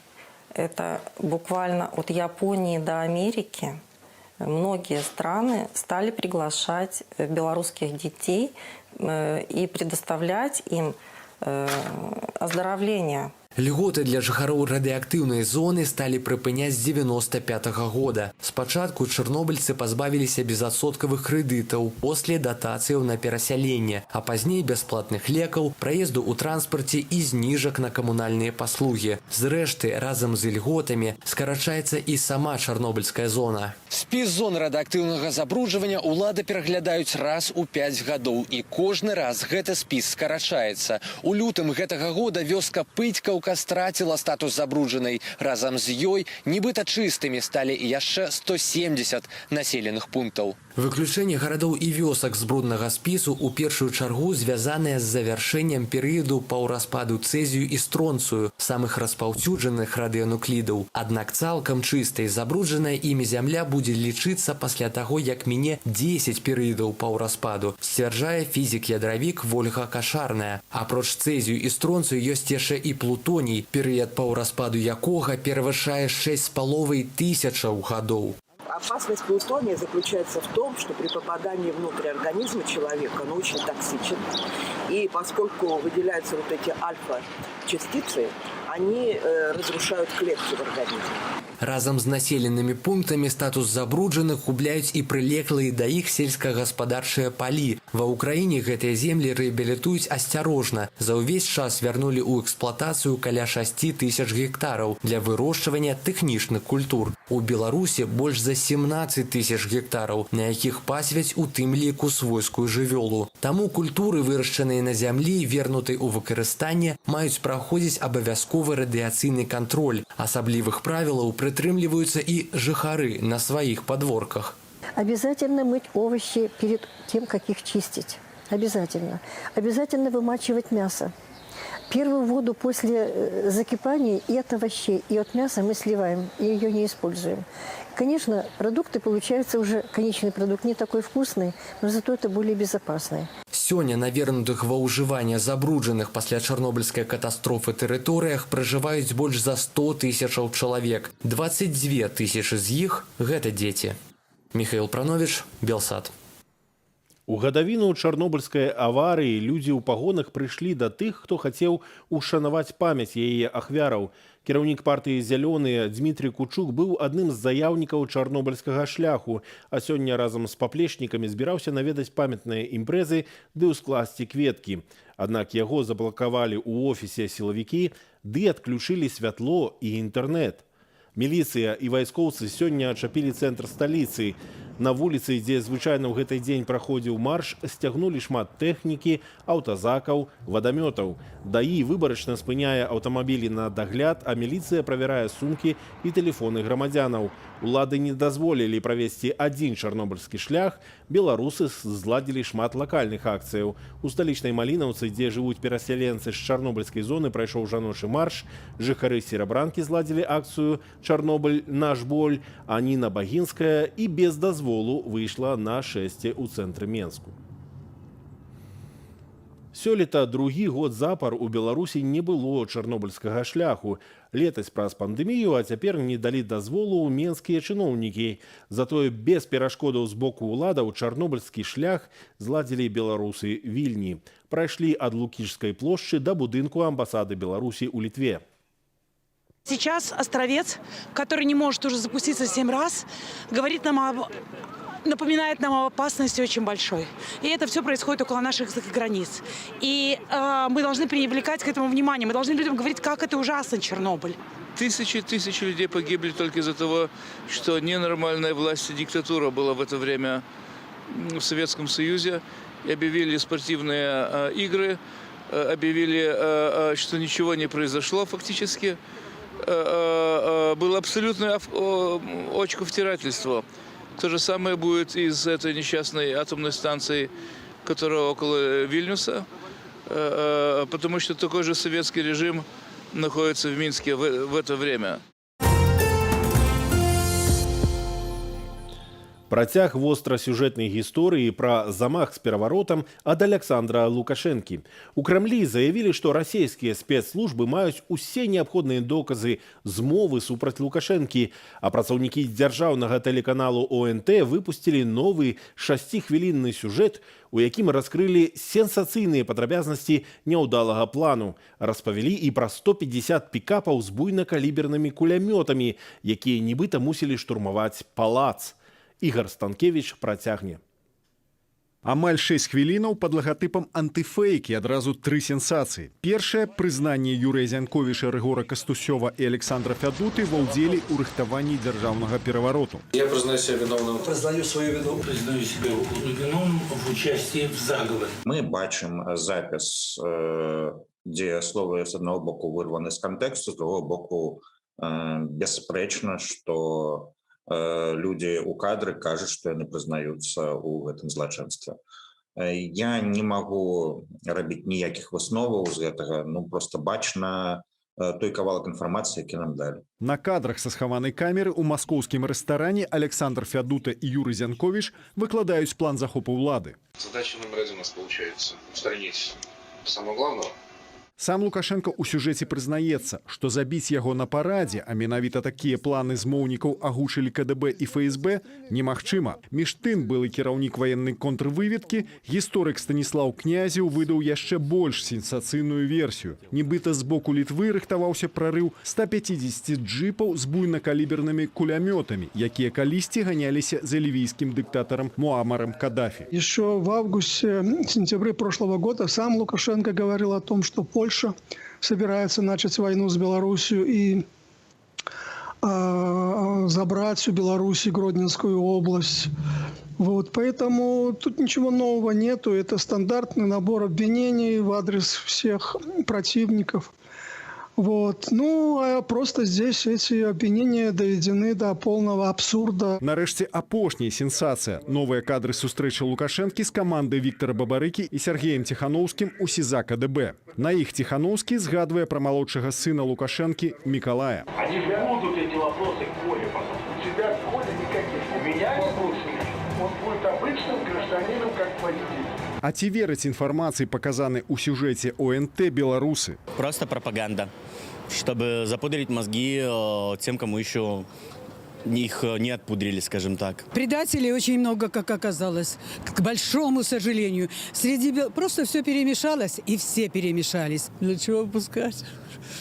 Speaker 22: Это буквально от Японии до Америки. Многие страны стали приглашать белорусских детей и предоставлять им оздоровление.
Speaker 10: Льготы для жыхароў радыактыўнай зоны сталі прыпыняць з 95 -го года. Спачатку чарнобыльцы пазбавіліся безадсоткавых крэдытаў, после датацыяў на перасяленне, а пазней бясплатных лекаў, праезду ў транспарце і зніжак на камунальныя паслугі. Зрэшты, разам з ільготамі скарачаецца і сама чарнобыльская зона. Спіс зон радыактыўнага забруджвання ўлады пераглядаюць раз у 5 гадоў, і кожны раз гэты спіс скарачаецца. У лютым гэтага года вёска Пыцькаўка Папсуеўка страціла статус забруджанай. Разам з ёй нібыта чыстымі сталі яшчэ 170 населеных пунктаў. Выключэнне гарадоў і вёсак з бруднага спісу ў першую чаргу звязанае з завяршэннем перыяду паўраспаду цэзію і стронцыю, самых распаўсюджаных радыенуклідаў. Аднак цалкам чыстай забруджаная імі зямля будзе лічыцца пасля таго, як міне 10 перыядаў паўраспаду, сцвярджае фізік-ядравік Вольга Кашарная. Апроч цэзію і стронцыю ёсць яшчэ і плутоній, перыяд паўраспаду якога перавышае 6,5 тысячаў гадоў.
Speaker 18: Опасность плутония заключается в том, что при попадании внутрь организма человека он очень токсичен. И поскольку выделяются вот эти альфа-частицы, они разрушают клетки в организме.
Speaker 10: Разам з населенымі пунктамі статус забруджаных губляюць і прылеглыя да іх сельскагаспадарчыя палі. Ва Ўкраіне гэтыя землі рэабілітуюць асцярожна. За ўвесь час вярнулі ў эксплуатацыю каля 6 тысяч гектараў для вырошчвання тэхнічных культур. У Беларусі больш за 17 тысяч гектараў, на якіх пасвяць у тым ліку свойскую жывёлу. Таму культуры, вырашчаныя на зямлі, вернутай у выкарыстанне, маюць праходзіць абавязковы радыяцыйны кантроль. Асаблівых правілаў прытрымліваюцца і жыхары на сваіх падворках.
Speaker 12: Обязательно мыть овощи перед тем, как их чистить. Обязательно. Обязательно вымачивать мясо. Первую воду после закипания и от овощей, и от мяса мы сливаем, и ее не используем. Конечно, продукты получаются уже, конечный продукт не такой вкусный, но зато это более безопасный.
Speaker 10: Сёння на вернутых ва ўжыванне забруджаных пасля чарнобыльскай катастрофы тэрыторыях пражываюць больш за 100 тысячаў чалавек. 22 тысячы з іх гэта дзеці. Міхаіл Прановіч, Белсат.
Speaker 11: У гадавіну чарнобыльскай аварыі людзі ў пагонах прыйшлі да тых, хто хацеў ушанаваць памяць яе ахвяраў. Кіраўнік партыі «Зялёныя» Дзмітрый Кучук быў адным з заяўнікаў чарнобыльскага шляху, а сёння разам з паплечнікамі збіраўся наведаць памятныя імпрэзы ды ўскласці кветкі. Аднак яго заблакавалі ў офісе сілавікі ды адключылі святло і інтэрнэт. Міліцыя і вайскоўцы сёння ачапілі цэнтр сталіцы. На вуліцы, дзе звычайна ў гэты дзень праходзіў марш, сцягнулі шмат тэхнікі, аўтазакаў, вадамётаў. ДАІ выбарачна спыняе аўтамабілі на дагляд, а міліцыя правярае сумкі і тэлефоны грамадзянаў. Улады не дазволілі правесці адзін чарнобыльскі шлях, беларусы зладзілі шмат лакальных акцыяў. У сталічнай Малінаўцы, дзе жывуць перасяленцы з чарнобыльскай зоны, прайшоў жаночы марш. Жыхары Серабранкі зладзілі акцыю «Чарнобыль наш боль», а Ніна Багінская і без дазволу выйшла на шэсце ў цэнтры Менску. Сёлета другі год запар у Беларусі не было чарнобыльскага шляху. Летась праз пандэмію, а цяпер не далі дазволу менскія чыноўнікі. Затое без перашкодаў з боку ўладаў чарнобыльскі шлях зладзілі беларусы Вільні. Прайшлі ад Лукішскай плошчы да будынку амбасады Беларусі ў Літве.
Speaker 13: Сейчас Островец, который не может уже запуститься семь раз, говорит нам об напоминает нам об опасности очень большой. И это все происходит около наших границ. И мы должны привлекать к этому внимание. Мы должны людям говорить, как это ужасно, Чернобыль.
Speaker 14: Тысячи, тысячи людей погибли только из-за того, что ненормальная власть и диктатура была в это время в Советском Союзе. И объявили спортивные игры, объявили, что ничего не произошло фактически. Было абсолютное очковтирательство. То же самое будет и с этой несчастной атомной станцией, которая около Вильнюса, потому что такой же советский режим находится в Минске в это время.
Speaker 11: Працяг вострасюжэтнай гісторыі пра замах з пераваротам ад Аляксандра Лукашэнкі. У Крамлі заявілі, што расійскія спецслужбы маюць усе неабходныя доказы змовы супраць Лукашэнкі, а працаўнікі дзяржаўнага тэлеканалу ОНТ выпусцілі новы шасціхвілінны сюжэт, у якім раскрылі сенсацыйныя падрабязнасці няўдалага плану. Распавялі і пра 150 пікапаў з буйнакалібернымі кулямётамі, якія нібыта мусілі штурмаваць палац. Ігар Станкевіч працягне.
Speaker 15: Амаль 6 хвілінаў пад лагатыпам антыфэйкі, адразу тры сенсацыі. Першае — прызнанне Юрыя Зянковіча, Рыгора Кастусёва і Аляксандра Фядуты ва ўдзеле ў рыхтаванні дзяржаўнага перавароту.
Speaker 21: Я признаю себя виновным.
Speaker 23: Признаю свою вину.
Speaker 21: Признаю себя виновным в участии в заговоре.
Speaker 19: Мы бачым запіс Дзе словы з аднаго боку вырваны з кантэксту, з другого боку, бясспрэчна, што людзі ў кадры кажуць, што яны прызнаюцца ў гэтым злачынстве. Я не магу рабіць ніякіх высноваў з гэтага, ну, просто бачна той кавалак інфармацыі, які нам далі.
Speaker 15: На кадрах са схаванай камеры ў маскоўскім рэстаране Аляксандр Фядута і Юрый Зянковіч выкладаюць план захопу ўлады.
Speaker 21: Задача номер один у нас получается устранить самого главного.
Speaker 15: Сам Лукашэнка ў сюжэце прызнаецца, што забіць яго на парадзе, а менавіта такія планы змоўнікаў агучылі КДБ і ФСБ, немагчыма. Між тым, былы кіраўнік ваеннай контрвыведкі, гісторык Станіслаў Князеў выдаў яшчэ больш сенсацыйную версію. Нібыта з боку Літвы рыхтаваўся прарыў 150 джипаў з буйнакалібернымі кулямётамі, якія калісьці ганяліся за лівійскім дыктатарам Муамарам Кадафі.
Speaker 1: Еще в августе-сентябре прошлого года сам Лукашенко говорил о том, что Польша собирается начать войну с Беларусью и забрать у Беларуси Гродненскую область. Вот, поэтому тут ничего нового нету. Это стандартный набор обвинений в адрес всех противников. Вот. Ну, а просто здесь эти обвинения доведены до полного абсурда.
Speaker 15: Нарэшце, апошняя сенсацыя. Новыя кадры сустрэчы Лукашэнкі з камандай Віктара Бабарыкі і Сяргеем Ціханоўскім у СІЗА КДБ. На іх Ціханоўскі згадвае пра малодшага сына Лукашэнкі Мікалая.
Speaker 5: Они же будут эти вопросы к Коле потом. У тебя к Коле никаких. У меня вопросов нет. Он будет обычным гражданином, как твои дети.
Speaker 15: А ці вераць інфармацыі, паказанай у сюжэце ОНТ, беларусы?
Speaker 6: Просто пропаганда, чтобы запудрить мозги тем, кому еще их не отпудрили, скажем так.
Speaker 8: Предателей очень много, как оказалось, к большому сожалению. Просто все перемешалось, и все перемешались.
Speaker 23: Для чего пускать?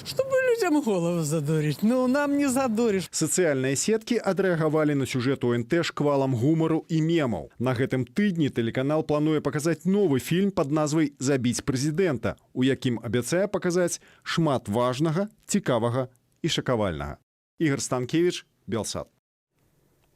Speaker 23: Чтобы людям голову задурить. Ну, нам не задуришь.
Speaker 15: Сацыяльныя сеткі адрэагавалі на сюжэт ОНТ шквалам гумару і мемаў. На гэтым тыдні тэлеканал плануе паказаць новы фільм пад назвай «Забіць прэзідэнта», у якім абяцае паказаць шмат важнага, цікавага і шакавальнага. Ігар Станкевіч, Белсат.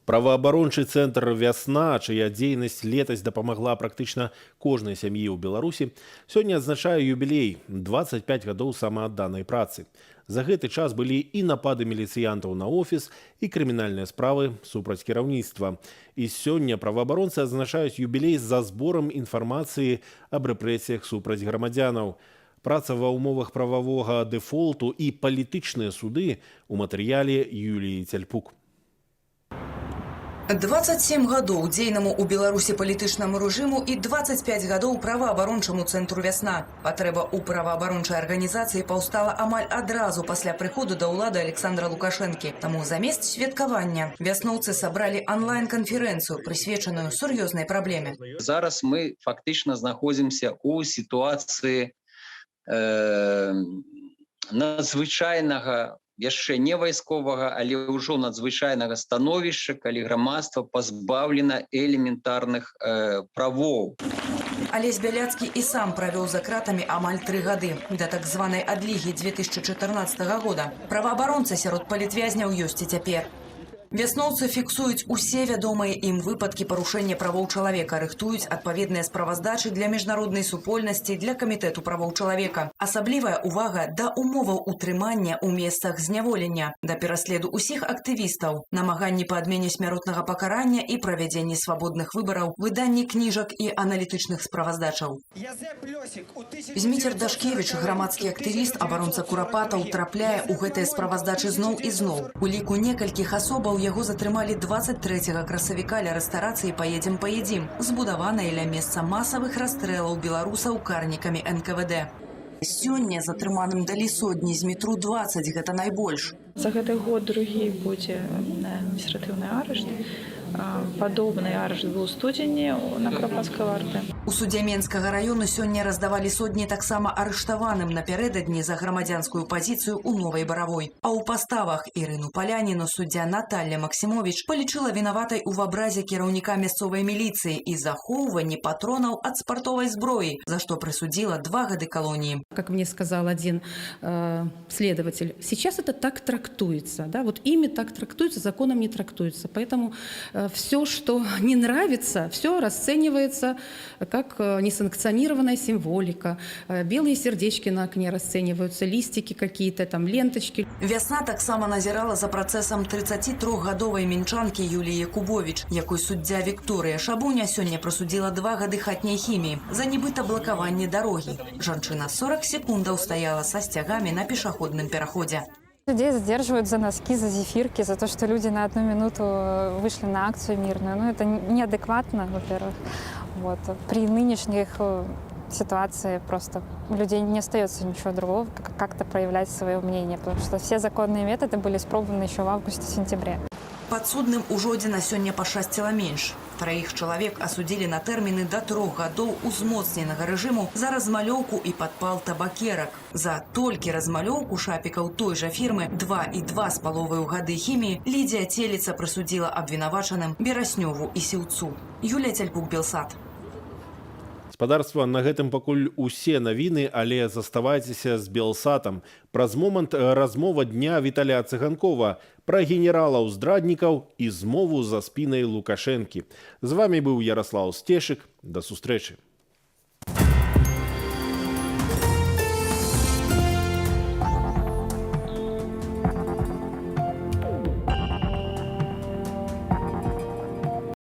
Speaker 11: Праваабарончы цэнтр «Вясна», чыя дзейнасць летась дапамагла практычна кожнай сям'і ў Беларусі, сёння адзначае юбілей — 25 гадоў самаадданай працы. За гэты час былі і напады міліцыянтаў на офіс, і крымінальныя справы супраць кіраўніцтва. І сёння праваабаронцы адзначаюць юбілей за зборам інфармацыі аб рэпрэсіях супраць грамадзянаў. Праца ва ўмовах прававога дэфолту і палітычныя суды — у матэрыяле Юліі Цяльпук.
Speaker 24: 27 гадоў дзейнаму ў Беларусі палітычнаму рэжыму і 25 гадоў праваабарончаму цэнтру «Вясна». Патрэба ў праваабарончай арганізацыі паўстала амаль адразу пасля прыходу да ўлады Аляксандра Лукашэнкі. Таму замест святкавання вясноўцы сабралі анлайн-канферэнцыю, прысвечаную сур'ёзнай праблеме.
Speaker 25: Зараз мы фактычна знаходзімся ў сітуацыі надзвычайнага, яшчэ не вайсковага, але ўжо надзвычайнага становішча, калі грамадства пазбаўлена элементарных правоў.
Speaker 24: Алесь Бяляцкі і сам правёў за кратамі амаль 3 гады, да так званай адлігі 2014 года. Праваабаронцы сярод палітвязняў ёсць і цяпер. Вясноўцы фіксуюць усе вядомыя ім выпадкі парушэння правоў чалавека, рыхтуюць адпаведныя справаздачы для міжнароднай супольнасці, для Камітэту правоў чалавека. Асаблівая ўвага да умоваў утрымання ў месцах зняволення, да пераследу ўсіх актывістаў, намаганні па адмене смяротнага пакарання і правядзенні свабодных выбараў, выданні кніжак і аналітычных справаздачаў. Зміцер Дашкевіч, грамадскі актывіст, абаронца Курапатаў, трапляе ў гэтыя справаздачы зноў і зноў. У ліку некалькіх асобаў яго затрымалі 23 красавіка ля рэстарацыі «Поедем поедим», збудаванай ля месца масавых расстрэлаў беларусаў карнікамі НКВД. Сёння затрыманым далі сотні, Змітру 20, гэта найбольш.
Speaker 28: За гэты год другі будзе адміністратыўны арышт. Падобны арышт быў у студзені на Курапацкай варты.
Speaker 24: У судзе Менскага раёну сёння раздавалі сотні таксама арыштаваным напярэдадні за грамадзянскую пазіцыю ў Новай Баравой. А ў Паставах Ірыну Паляніну суддзя Наталля Максімовіч палічыла вінаватай у абразе кіраўніка мясцовай міліцыі і захоўванні патронаў ад спартовай зброі, за што прысудзіла 2 гады калоніі.
Speaker 29: Как мне сказал один следователь, сейчас это так трактуется, да, вот ими так трактуется, законом не трактуется. Поэтому все, что не нравится, все расценивается как как несанкционированная символика, белые сердечки на окне расцениваются, листики какие-то, там ленточки.
Speaker 24: «Вясна» таксама назірала за працэсам 33-гадовай мінчанкі Юліі Якубовіч, якой суддзя Вікторыя Шабуня сёння прысудзіла 2 гады хатняй хіміі за нібыта блакаванне дарогі. Жанчына 40 секундаў стаяла са сцягамі на пешаходным пераходзе.
Speaker 2: Людей задерживают за носки, за зефирки, за то, что люди на одну минуту вышли на акцию мирную. Ну, это неадекватно, во-первых. Вот. При нынешних ситуации просто у людей не остается ничего другого, как как-то проявлять свое мнение, потому что все законные методы были испробованы еще в августе-сентябре.
Speaker 24: Падсудным у Жодзіна сёння пашчасціла менш. Траіх чалавек асудзілі на тэрміны да 3 гадоў узмоцненага рэжыму за размалёўку і падпал табакерак. За толькі размалёўку шапікаў той жа фірмы 2 і 2,5 гады хіміі Лідзія Целіца прысудзіла абвінавачаным Бераснёву і Сіўцу. Юлія Цяльпук, Белсат.
Speaker 11: Спадарства, на гэтым пакуль усе навіны, але заставайцеся з Белсатам. Праз момант размова дня Віталя Цыганкова пра генералаў здраднікаў і змову за спінай Лукашэнкі. З вамі быў Яраслаў Сцешык. Да сустрэчы.